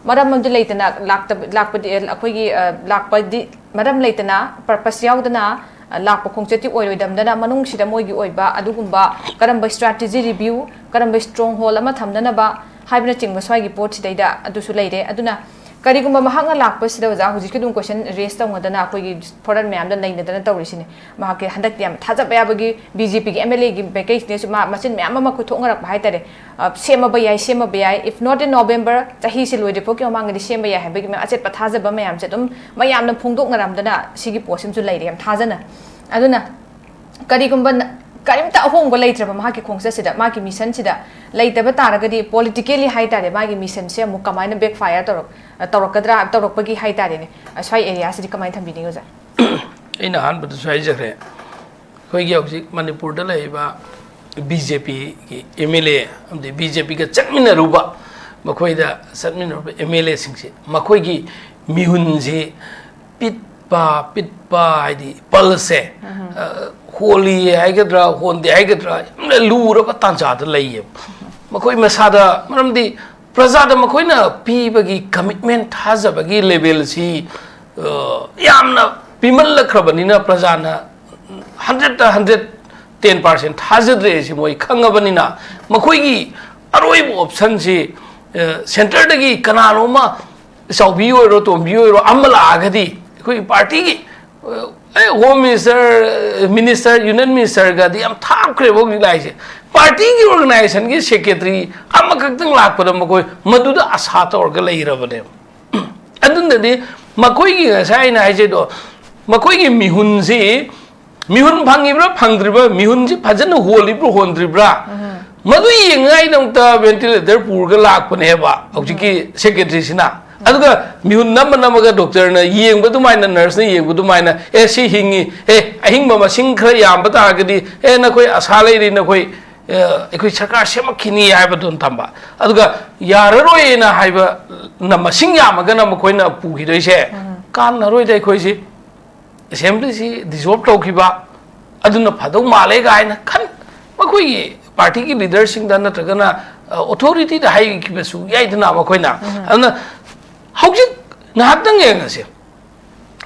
ꯃꯔꯝ ꯑꯃꯗꯤ ꯂꯩꯇꯅ ꯂꯥꯛꯇꯕ, ꯂꯥꯛꯄꯗꯤ, ꯑꯩꯈꯣꯏꯒꯤ, ꯑ, ꯂꯥꯛꯄꯗꯤ ꯃꯔꯝ ꯂꯩꯇꯅ, ꯄꯔꯄꯁ ꯌꯥꯎꯗꯅ, ꯑ, ꯂꯥꯛꯄ ꯈꯣꯡꯆꯠꯇꯤ ꯑꯣꯏꯔꯣꯏꯗꯕꯅꯤꯅ, ꯃꯅꯨꯡꯁꯤꯗ ꯃꯣꯏꯒꯤ ꯑꯣꯏꯕ ꯑꯗꯨꯒꯨꯝꯕ ꯀꯔꯝꯕ ꯁ꯭ꯇ꯭ꯔꯥꯇꯦꯖꯤ ꯔꯤꯚ꯭ꯌꯨ, ꯀꯔꯝꯕ ꯁ꯭ꯇꯔꯣꯡ ꯍꯣꯜ ꯑꯃ ꯊꯝꯅꯅꯕ ꯍꯥꯏꯕꯅꯆꯤꯡꯕ ꯁ꯭ꯋꯥꯏꯒꯤ ꯄꯣꯠꯁꯤꯗꯩꯗ ꯑꯗꯨꯁꯨ ꯂꯩꯔꯦ꯫ ꯑꯗꯨꯅ ꯀꯔꯤꯒꯨꯝꯕ ꯃꯍꯥꯛꯅ ꯂꯥꯛꯄꯁꯤꯗ, ꯑꯣꯖꯥ, ꯍꯧꯖꯤꯛꯀꯤ ꯑꯗꯨꯝ ꯀꯣꯏꯁꯟ ꯔꯦꯁ ꯇꯧꯅꯗꯅ ꯑꯩꯈꯣꯏꯒꯤ ꯐꯣꯔꯝ ꯃꯌꯥꯝꯗ ꯅꯩꯅꯗꯅ ꯇꯧꯔꯤꯁꯤꯅꯤ꯫ ꯃꯍꯥꯛꯀꯤ ꯍꯟꯗꯛꯇꯤ ꯌꯥꯝ ꯊꯥꯖꯕ ꯌꯥꯕꯒꯤ ꯕꯤ ꯖꯦ ꯄꯤꯒꯤ ꯑꯦꯝ ꯑꯦꯜ ꯑꯦꯒꯤ ꯚꯦꯀꯦꯟꯁꯤꯅꯁꯨ ꯃꯥ ꯃꯆꯤꯟ ꯃꯌꯥꯝ ꯑꯃ ꯈꯨꯊꯣꯛꯅꯔꯛꯄ ꯍꯥꯏꯇꯥꯔꯦ꯫ ꯑ, ꯁꯦꯝꯃꯕ ꯌꯥꯏ, ꯁꯦꯝꯃꯕ ꯌꯥꯏ, if not in November, ꯆꯍꯤꯁꯦ ꯂꯣꯏꯗ꯭ꯔꯤꯐꯥꯎꯒꯤ ꯃꯃꯥꯡꯗꯗꯤ ꯁꯦꯝꯕ ꯌꯥꯏ ꯍꯥꯏꯕꯒꯤ ꯃꯌꯥꯝ ꯑꯆꯦꯠꯄ ꯊꯥꯖꯕ ꯃꯌꯥꯝꯁꯦ ꯑꯗꯨꯝ ꯃꯌꯥꯝꯅ ꯐꯣꯡꯗꯣꯛꯅꯔꯝꯗꯅ ꯁꯤꯒꯤ ꯄꯣꯠꯁꯤꯃꯁꯨ ꯂꯩꯔꯦ, ꯌꯥꯝ ꯊꯥꯖꯅ꯫ ꯑꯗꯨꯅ ꯀꯔꯤꯒꯨꯝꯕ ꯅ-, ꯀꯔꯤꯝꯇ ꯑꯍꯣꯡꯕ ꯂꯩꯇ꯭ꯔꯕ ꯃꯍꯥꯛꯀꯤ ꯈꯣꯡꯆꯠꯁꯤꯗ, ꯃꯥꯒꯤ ꯃꯤꯁꯟꯁꯤꯗ ꯂꯩꯇꯕ ꯇꯥꯔꯒꯗꯤ, ꯄꯣꯂꯤꯇꯤꯀꯦꯂꯤ ꯍꯥꯏꯇꯥꯔꯦ, ꯃꯥꯒꯤ ꯃꯤꯁꯟꯁꯦ ꯑꯃꯨꯛ ꯀꯃꯥꯏꯅ ꯕꯦꯛ ꯐꯥꯏꯌꯔ ꯇꯧꯔꯛ-, ꯇꯧꯔꯛꯀꯗ꯭ꯔꯥ, ꯇꯧꯔꯛꯄꯒꯤ ꯍꯥꯏꯇꯥꯔꯦꯅꯦ, ꯁ꯭ꯋꯥꯏ ꯑꯦꯔꯤꯌꯥꯁꯤꯗꯤ ꯀꯃꯥꯏꯅ ꯊꯝꯕꯤꯅꯤꯡꯉꯤ, ꯑꯣꯖꯥ? ꯑꯩꯅ ꯑꯍꯥꯟꯕꯗꯁꯨ ꯍꯥꯏꯖꯈ꯭ꯔꯦ, ꯑꯩꯈꯣꯏꯒꯤ ꯍꯧꯖꯤꯛ ꯃꯅꯤꯄꯨꯔꯗ ꯂꯩꯔꯤꯕ ꯕꯤ ꯖꯦ ꯄꯤꯒꯤ ꯑꯦꯝ ꯑꯦꯜ ꯑꯦ ꯑꯃꯗꯤ ꯕꯤ ꯖꯦ ꯄꯤꯒ ꯆꯠꯃꯤꯟꯅꯔꯨꯕ, ꯃꯈꯣꯏꯗ ꯆꯠꯃꯤꯟꯅꯔꯨꯕ ꯑꯦꯝ ꯑꯦꯜ ꯑꯦꯁꯤꯡꯁꯤ, ꯃꯈꯣꯏꯒꯤ ꯃꯤꯍꯨꯟꯁꯤ ꯄꯤꯠꯄ, ꯄꯤꯠꯄ ꯍꯥꯏꯗꯤ ꯄꯜꯁꯁꯦ, ꯑ, ꯍꯣꯜꯂꯤ ꯍꯥꯏꯒꯗ꯭ꯔꯥ, ꯍꯣꯟꯗꯦ ꯍꯥꯏꯒꯗ꯭ꯔꯥ, ꯌꯥꯝꯅ ꯂꯨꯔꯕ ꯇꯥꯟꯖꯥꯗ ꯂꯩꯌꯦꯕ꯫ ꯃꯈꯣꯏ ꯃꯁꯥꯗ, ꯃꯔꯝꯗꯤ ꯄ꯭ꯔꯖꯥꯗ ꯃꯈꯣꯏꯅ ꯄꯤꯕꯒꯤ ꯀꯃꯤꯠꯃꯦꯟ, ꯊꯥꯖꯕꯒꯤ ꯂꯦꯚꯦꯜꯁꯤ, ꯑ, ꯌꯥꯝꯅ ꯄꯤꯃꯜꯂꯛꯈ꯭ꯔꯕꯅꯤꯅ, ꯄ꯭ꯔꯖꯥꯅ ꯍꯟꯗ꯭ꯔꯦꯠꯇ ꯍꯟꯗ꯭ꯔꯦꯠ ꯇꯦꯟ ꯄꯥꯔꯁꯦꯟ ꯊꯥꯖꯗ꯭ꯔꯦ ꯁꯤ ꯃꯣꯏ ꯈꯪꯉꯕꯅꯤꯅ, ꯃꯈꯣꯏꯒꯤ ꯑꯔꯣꯏꯕ ꯑꯣꯞꯁꯟꯁꯤ, ꯑ, ꯁꯦꯟꯇꯔꯗꯒꯤ ꯀꯅꯥꯅꯣꯝꯃ, ꯆꯥꯎꯕꯤ ꯑꯣꯏꯔꯣ, ꯇꯣꯝꯕꯤ ꯑꯣꯏꯔꯣ, ꯑꯃ ꯂꯥꯛꯑꯒꯗꯤ ꯑꯩꯈꯣꯏꯒꯤ ꯄꯥꯔꯇꯤꯒꯤ, ꯑ, ꯑꯦ, ꯍꯣꯝ ꯃꯤꯅꯤꯁꯇꯔ, ꯃꯤꯅꯤꯁꯇꯔ, ꯌꯨꯅꯤꯌꯟ ꯃꯤꯅꯤꯁꯇꯔꯒꯗꯤ ꯌꯥꯝ ꯊꯥꯞꯈ꯭ꯔꯦꯕ ꯍꯧꯖꯤꯛ ꯂꯥꯛꯏꯁꯦ꯫ ꯄꯥꯔꯇꯤꯒꯤ ꯑꯣꯔꯒꯅꯥꯏꯖꯦꯁꯟꯒꯤ ꯁꯦꯀ꯭ꯔꯦꯇꯔꯤ ꯑꯃꯈꯛꯇꯪ ꯂꯥꯛꯄꯗ ꯃꯈꯣꯏ ꯃꯗꯨꯗ ꯑꯁꯥ ꯇꯧꯔꯒ ꯂꯩꯔꯕꯅꯦꯕ꯫ ꯑꯗꯨꯅꯗꯤ ꯃꯈꯣꯏꯒꯤ ꯉꯁꯥꯏ ꯑꯩꯅ ꯍꯥꯏꯖꯩꯗꯣ, ꯃꯈꯣꯏꯒꯤ ꯃꯤꯍꯨꯟꯁꯤ, ꯃꯤꯍꯨꯟ ꯐꯪꯉꯤꯕ꯭ꯔꯥ ꯐꯪꯗ꯭ꯔꯤꯕ꯭ꯔꯥ, ꯃꯤꯍꯨꯟꯁꯤ ꯐꯖꯅ ꯍꯣꯜꯂꯤꯕ꯭ꯔꯥ ꯍꯣꯟꯗ꯭ꯔꯤꯕ꯭ꯔꯥ, ꯃꯗꯨ ꯌꯦꯡꯉꯥꯏꯗꯃꯛꯇ ꯚꯦꯟꯇꯤꯂꯦꯇꯔ ꯄꯨꯔꯒ ꯂꯥꯛꯄꯅꯦꯕ ꯍꯧꯖꯤꯛꯀꯤ ꯁꯦꯀ꯭ꯔꯦꯇꯔꯤꯁꯤꯅ꯫ ꯑꯗꯨꯒ ꯃꯤꯍꯨꯟ ꯅꯝꯃ ꯅꯝꯃꯒ ꯗꯣꯛꯇꯔꯅ ꯌꯦꯡꯕ ꯑꯗꯨꯃꯥꯏꯅ, ꯅꯔꯁꯅ ꯌꯦꯡꯕ ꯑꯗꯨꯃꯥꯏꯅ, "ꯑꯦ, ꯁꯤ ꯍꯤꯡꯉꯤ, ꯑꯦ, ꯑꯍꯤꯡꯕ ꯃꯁꯤꯡ ꯈꯔ ꯌꯥꯝꯕ ꯇꯥꯔꯒꯗꯤ, ꯑꯦ, ꯅꯈꯣꯏ ꯑꯁꯥ ꯂꯩꯔꯤ, ꯅꯈꯣꯏ, ꯑꯦ, ꯑꯩꯈꯣꯏ ꯁꯔꯀꯥꯔ ꯁꯦꯝꯃꯛꯈꯤꯅꯤ" ꯍꯥꯏꯕꯗꯨ ꯊꯝꯕ꯫ ꯑꯗꯨꯒ ꯌꯥꯔꯔꯣꯏꯅ ꯍꯥꯏꯕꯅ ꯃꯁꯤꯡ ꯌꯥꯝꯃꯒꯅ ꯃꯈꯣꯏꯅ ꯄꯨꯈꯤꯗꯣꯏꯁꯦ ꯀꯥꯟꯅꯔꯣꯏꯗ ꯑꯩꯈꯣꯏꯁꯤ꯫ ꯑꯦꯁꯦꯝꯕ꯭ꯂꯤꯁꯤ ꯗꯤꯖꯣꯜꯕ ꯇꯧꯈꯤꯕ ꯑꯗꯨꯅ ꯐꯗꯧ ꯃꯥꯜꯂꯦ ꯀꯥꯏꯅ ꯈꯟ, ꯃꯈꯣꯏꯒꯤ ꯄꯥꯔꯇꯤꯒꯤ ꯂꯤꯗꯔꯁꯤꯡꯗ ꯅꯠꯇ꯭ꯔꯒꯅ, ꯑ, ꯑꯣꯊꯣꯔꯤꯇꯤꯗ ꯍꯥꯏꯈꯤꯕꯁꯨ ꯌꯥꯏꯗꯅ ꯃꯈꯣꯏꯅ꯫ ꯑꯗꯨꯅ ꯍꯧꯖꯤꯛ ꯉꯥꯏꯍꯥꯛꯇꯪ ꯌꯦꯡꯉꯁꯦ꯫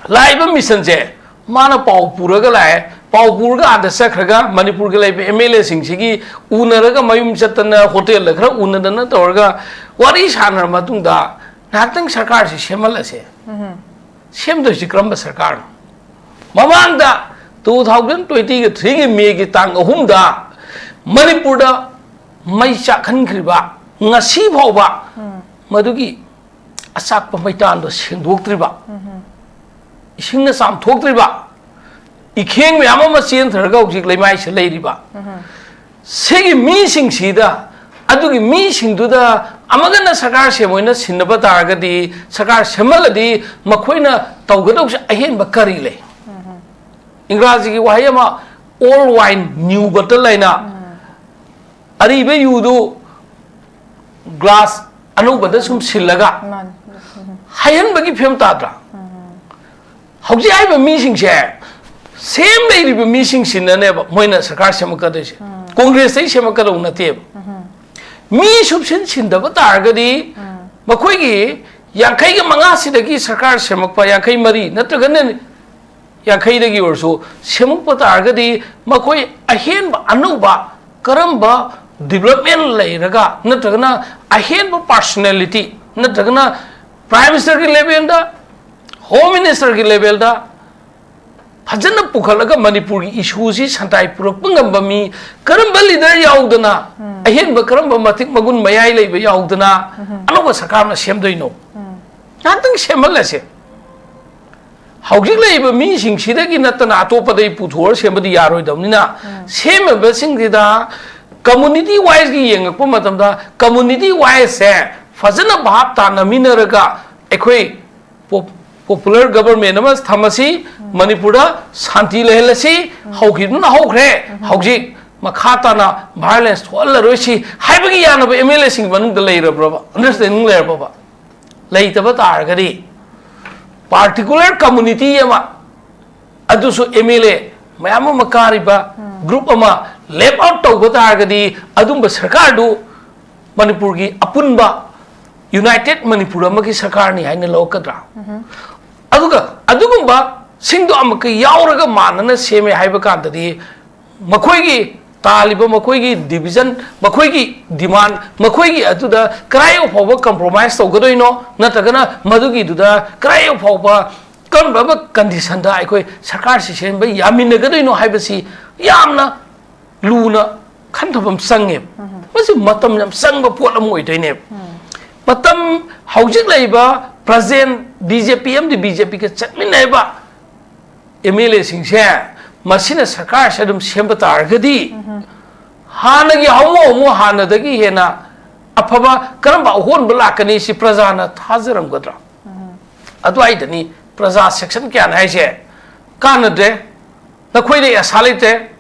ꯂꯥꯛꯏꯕ ꯃꯤꯁꯟꯁꯦ ꯃꯥꯅ ꯄꯥꯎ ꯄꯨꯔꯒ ꯂꯥꯛꯑꯦ, ꯄꯥꯎ ꯄꯨꯔꯒ ꯑꯥꯗ ꯆꯠꯈ꯭ꯔꯒ ꯃꯅꯤꯄꯨꯔꯒꯤ ꯂꯩꯕ ꯑꯦꯝ ꯑꯦꯜ ꯑꯦꯁꯤꯡꯁꯤꯒꯤ ꯎꯅꯔꯒ ꯃꯌꯨꯝ ꯆꯠꯇꯅ ꯍꯣꯇꯦꯜꯗ ꯈꯔ ꯎꯅꯗꯅ ꯇꯧꯔꯒ ꯋꯥꯔꯤ ꯁꯥꯟꯅꯔ ꯃꯇꯨꯡꯗ ꯉꯥꯏꯍꯥꯛꯇꯪ ꯁꯔꯀꯥꯔꯁꯤ ꯁꯦꯝꯍꯜꯂꯁꯦ꯫ ꯁꯦꯝꯗꯣꯏꯁꯤ ꯀꯔꯝꯕ ꯁꯔꯀꯥꯔꯅꯣ? ꯃꯃꯥꯡꯗ two thousand twenty-three-ꯒꯤ ꯃꯦꯒꯤ ꯇꯥꯡ ꯑꯍꯨꯝꯗ ꯃꯅꯤꯄꯨꯔꯗ ꯃꯩ ꯆꯥꯛꯍꯟꯈ꯭ꯔꯤꯕ, ꯉꯁꯤ ꯐꯥꯎꯕ ꯃꯗꯨꯒꯤ ꯑꯆꯥꯛꯄ ꯃꯩꯇꯥꯟꯗꯣ ꯁꯦꯡꯗꯣꯛꯇ꯭ꯔꯤꯕ, ꯏꯁꯤꯡꯅ ꯆꯥꯝꯊꯣꯛꯇ꯭ꯔꯤꯕ, ꯏꯈꯦꯡ ꯃꯌꯥꯝ ꯑꯃ ꯆꯦꯟꯊꯔꯒ ꯍꯧꯖꯤꯛ ꯂꯩꯃꯥꯏꯁꯤꯗ ꯂꯩꯔꯤꯕ, ꯁꯤꯒꯤ ꯃꯤꯁꯤꯡꯁꯤꯗ, ꯑꯗꯨꯒꯤ ꯃꯤꯁꯤꯡꯗꯨꯗ ꯑꯃꯒꯅ ꯁꯔꯀꯥꯔ ꯁꯦꯝꯃꯣꯏꯅ ꯁꯤꯟꯅꯕ ꯇꯥꯔꯒꯗꯤ, ꯁꯔꯀꯥꯔ ꯁꯦꯝꯍꯜꯂꯗꯤ ꯃꯈꯣꯏꯅ ꯇꯧꯒꯗꯧꯕꯁꯦ ꯑꯍꯦꯟꯕ ꯀꯔꯤ ꯂꯩ? ꯏꯪꯒ꯭ꯔꯥꯖꯤꯒꯤ ꯋꯥꯍꯩ ꯑꯃ, "Old wine, new bottle" ꯍꯥꯏꯅ, ꯑꯔꯤꯕ ꯌꯨꯗꯨ ꯒ꯭ꯂꯥꯁ ꯑꯅꯧꯕꯗ ꯁꯨꯝ ꯁꯤꯜꯂꯒ ꯃꯥꯅꯤ꯫ ꯍꯩꯍꯟꯕꯒꯤ ꯐꯤꯕꯝ ꯇꯥꯗ꯭ꯔꯥ? ꯍꯧꯖꯤꯛ ꯍꯥꯏꯔꯤꯕ ꯃꯤꯁꯤꯡꯁꯦ, ꯁꯦꯝ ꯂꯩꯔꯤꯕ ꯃꯤꯁꯤꯡꯁꯤꯅꯅꯦꯕ ꯃꯣꯏꯅ ꯁꯔꯀꯥꯔ ꯁꯦꯝꯃꯛꯀꯗꯣꯏꯁꯦ꯫ ꯀꯣꯡꯒ꯭ꯔꯦꯁꯇꯩ ꯁꯦꯝꯃꯛꯀꯗꯧ ꯅꯠꯇꯦꯕ꯫ ꯃꯤ ꯁꯨꯞꯁꯤꯟ ꯁꯤꯟꯗꯕ ꯇꯥꯔꯒꯗꯤ ꯃꯈꯣꯏꯒꯤ ꯌꯥꯡꯈꯩꯒ ꯃꯉꯥꯁꯤꯗꯒꯤ ꯁꯔꯀꯥꯔ ꯁꯦꯝꯃꯛꯄ, ꯌꯥꯡꯈꯩ ꯃꯔꯤ ꯅꯠꯇ꯭ꯔꯒꯅ ꯌꯥꯡꯈꯩꯗꯒꯤ ꯑꯣꯏꯔꯁꯨ ꯁꯦꯝꯃꯛꯄ ꯇꯥꯔꯒꯗꯤ, ꯃꯈꯣꯏ ꯑꯍꯦꯟꯕ ꯑꯅꯧꯕ ꯀꯔꯝꯕ development ꯂꯩꯔꯒ, ꯅꯠꯇ꯭ꯔꯒꯅ ꯑꯍꯦꯟꯕ personality, ꯅꯠꯇ꯭ꯔꯒꯅ Prime Ministerꯒꯤ levelꯗ, Home Ministerꯒꯤ levelꯗ ꯐꯖꯅ ꯄꯨꯈꯠꯂꯒ ꯃꯅꯤꯄꯨꯔꯒꯤ issueꯁꯤ ꯁꯟꯇꯥꯏ ꯄꯨꯔꯛꯄ ꯉꯝꯕ ꯃꯤ ꯀꯔꯝꯕ leader ꯌꯥꯎꯗꯅ, ꯑꯍꯦꯟꯕ ꯀꯔꯝꯕ ꯃꯇꯤꯛ ꯃꯒꯨꯟ ꯃꯌꯥꯏ ꯂꯩꯕ ꯌꯥꯎꯗꯅ ꯑꯅꯧꯕ ꯁꯔꯀꯥꯔ ꯑꯃ ꯁꯦꯝꯗꯣꯏꯅꯣ? ꯉꯥꯏꯍꯥꯛꯇꯪ ꯁꯦꯝꯍꯜꯂꯁꯦ꯫ ꯍꯧꯖꯤꯛ ꯂꯩꯔꯤꯕ ꯃꯤꯁꯤꯡꯁꯤꯗꯒꯤ ꯅꯠꯇꯅ ꯑꯇꯣꯞꯄꯗꯒꯤ ꯄꯨꯊꯣꯛꯑ ꯁꯦꯝꯕꯗꯤ ꯌꯥꯔꯣꯏꯗꯕꯅꯤꯅ, ꯁꯦꯝꯃꯤꯕꯁꯤꯡꯁꯤꯗ community wiseꯒꯤ ꯌꯦꯡꯉꯛꯄ ꯃꯇꯝꯗ, community wiseꯁꯦ ꯐꯖꯅ ꯚꯥꯞ ꯇꯥꯅꯃꯤꯟꯅꯔꯒ ꯑꯩꯈꯣꯏ popular government ꯑꯃ ꯊꯝꯃꯁꯤ, ꯃꯅꯤꯄꯨꯔꯗ ꯁꯥꯟꯇꯤ ꯂꯩꯍꯜꯂꯁꯤ, ꯍꯧꯈꯤꯕꯗꯨꯅ ꯍꯧꯈ꯭ꯔꯦ, ꯍꯧꯖꯤꯛ ꯃꯈꯥ ꯇꯥꯅ violence ꯊꯣꯛꯍꯜꯂꯔꯣꯏꯁꯤ ꯍꯥꯏꯕꯒꯤ ꯌꯥꯅꯕ MLAꯁꯤꯡꯒꯤ ꯃꯅꯨꯡꯗ ꯂꯩꯔꯕ꯭ꯔꯕ, understanding ꯂꯩꯔꯕ꯭ꯔꯕ? ꯂꯩꯇꯕ ꯇꯥꯔꯒꯗꯤ, particular community ꯑꯃ, ꯑꯗꯨꯁꯨ MLA ꯃꯌꯥꯝ ꯑꯃ ꯀꯥꯔꯤꯕ group ꯑꯃ left out ꯇꯧꯕ ꯇꯥꯔꯒꯗꯤ, ꯑꯗꯨꯝꯕ ꯁꯔꯀꯥꯔꯗꯨ ꯃꯅꯤꯄꯨꯔꯒꯤ ꯑꯄꯨꯟꯕ united ꯃꯅꯤꯄꯨꯔ ꯑꯃꯒꯤ ꯁꯔꯀꯥꯔꯅꯤ ꯍꯥꯏꯅ ꯂꯧꯔꯛꯀꯗ꯭ꯔꯥ? ꯑꯗꯨꯒ ꯑꯗꯨꯒꯨꯝꯕꯁꯤꯡꯗꯣ ꯑꯃꯨꯛꯀ ꯌꯥꯎꯔꯒ ꯃꯥꯟꯅꯅ ꯁꯦꯝꯃꯦ ꯍꯥꯏꯕ ꯀꯥꯟꯗꯗꯤ, ꯃꯈꯣꯏꯒꯤ ꯇꯥꯜꯂꯤꯕ ꯃꯈꯣꯏꯒꯤ division, ꯃꯈꯣꯏꯒꯤ demand, ꯃꯈꯣꯏꯒꯤ ꯑꯗꯨꯗ ꯀꯗꯥꯏ ꯐꯥꯎꯕ compromise ꯇꯧꯒꯗꯣꯏꯅꯣ, ꯅꯠꯇ꯭ꯔꯒꯅ ꯃꯗꯨꯒꯤꯗꯨꯗ ꯀꯗꯥꯏ ꯐꯥꯎꯕ ꯀꯔꯝꯕ conditionꯗ ꯑꯩꯈꯣꯏ ꯁꯔꯀꯥꯔꯁꯤ ꯁꯦꯝꯕ ꯌꯥꯃꯤꯟꯅꯒꯗꯣꯏꯅꯣ ꯍꯥꯏꯕꯁꯤ ꯌꯥꯝꯅ ꯂꯨꯅ ꯈꯟꯊꯕ ꯑꯃ ꯆꯪꯉꯦꯕ꯫ ꯃꯁꯤ ꯃꯇꯝ ꯌꯥꯝ ꯆꯪꯕ ꯄꯣꯠ ꯑꯃ ꯑꯣꯏꯗꯣꯏꯅꯦꯕ꯫ ꯃꯇꯝ ꯍꯧꯖꯤꯛ ꯂꯩꯔꯤꯕ present BJP ꯑꯃꯗꯤ BJPꯒ ꯆꯠꯃꯤꯟꯅꯔꯤꯕ MLAꯁꯤꯡꯁꯦ, ꯃꯁꯤꯅ ꯁꯔꯀꯥꯔꯁꯦ ꯑꯗꯨꯝ ꯁꯦꯝꯕ ꯇꯥꯔꯒꯗꯤ, ꯍꯥꯟꯅꯒꯤ ꯍꯧꯃꯨ ꯍꯧꯃꯨ ꯍꯥꯟꯅꯗꯒꯤ ꯍꯦꯟꯅ ꯑꯐꯕ ꯀꯔꯝꯕ ꯑꯍꯣꯟꯕ ꯂꯥꯛꯀꯅꯤ ꯁꯤ ꯄ꯭ꯔꯖꯥꯅ ꯊꯥꯖꯔꯝꯒꯗ꯭ꯔꯥ? ꯑꯗꯨꯋꯥꯏꯗꯅꯤ ꯄ꯭ꯔꯖꯥ section ꯀꯌꯥꯅ ꯍꯥꯏꯁꯦ, "ꯀꯥꯟꯅꯗ꯭ꯔꯦ, ꯅꯈꯣꯏꯗ ꯑꯁꯥ ꯂꯩꯇ꯭ꯔꯦ"꯫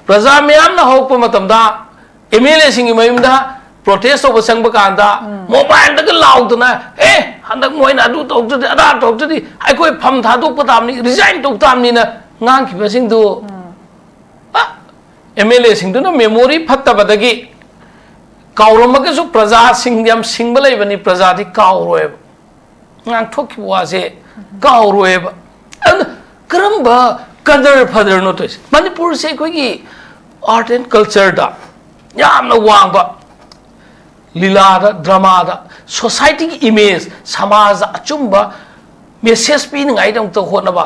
ꯄ꯭ꯔꯖꯥ ꯃꯌꯥꯝꯅ ꯍꯧꯔꯛꯄ ꯃꯇꯝꯗ MLAꯁꯤꯡꯒꯤ ꯃꯌꯨꯝꯗ protest ꯇꯧꯕ ꯆꯪꯕ ꯀꯥꯟꯗ, mobileꯗꯒ ꯂꯥꯎꯗꯅ, "ꯑꯦ, ꯍꯟꯗꯛ ꯃꯣꯏꯅ ꯑꯗꯨ ꯇꯧꯗ꯭ꯔꯗꯤ, ꯑꯗꯥ ꯇꯧꯗ꯭ꯔꯗꯤ, ꯑꯩꯈꯣꯏ ꯐꯝ ꯊꯥꯗꯣꯛꯄ ꯇꯥꯕꯅꯤ, resign ꯇꯧ ꯇꯥꯕꯅꯤꯅ" ꯉꯥꯡꯈꯤꯕꯁꯤꯡꯗꯨ, ꯑ, MLAꯁꯤꯡꯗꯨꯅ memory ꯐꯠꯇꯕꯗꯒꯤ ꯀꯥꯎꯔꯝꯃꯒꯁꯨ, ꯄ꯭ꯔꯖꯥꯁꯤꯡ ꯌꯥꯝ ꯁꯤꯡꯕ ꯂꯩꯕꯅꯤ, ꯄ꯭ꯔꯖꯥꯗꯤ ꯀꯥꯎꯔꯣꯏꯕ꯫ ꯉꯥꯡꯊꯣꯛꯈꯤꯕ ꯋꯥꯁꯦ ꯀꯥꯎꯔꯣꯏꯕ꯫ ꯑꯗꯨꯅ ꯀꯔꯝꯕ ꯀꯗꯔ ꯐꯗꯔꯅꯣ ꯇꯧꯔꯤꯁꯦ? ꯃꯅꯤꯄꯨꯔꯁꯦ ꯑꯩꯈꯣꯏꯒꯤ art and culture ꯗ ꯌꯥꯝꯅ ꯋꯥꯡꯕ, ꯂꯤꯂꯥꯗ, drama ꯗ, society ꯒꯤ image, ꯁꯃꯥꯖꯗ ꯑꯆꯨꯝꯕ message ꯄꯤꯅꯉꯥꯏꯗꯃꯛꯇ ꯍꯣꯠꯅꯕ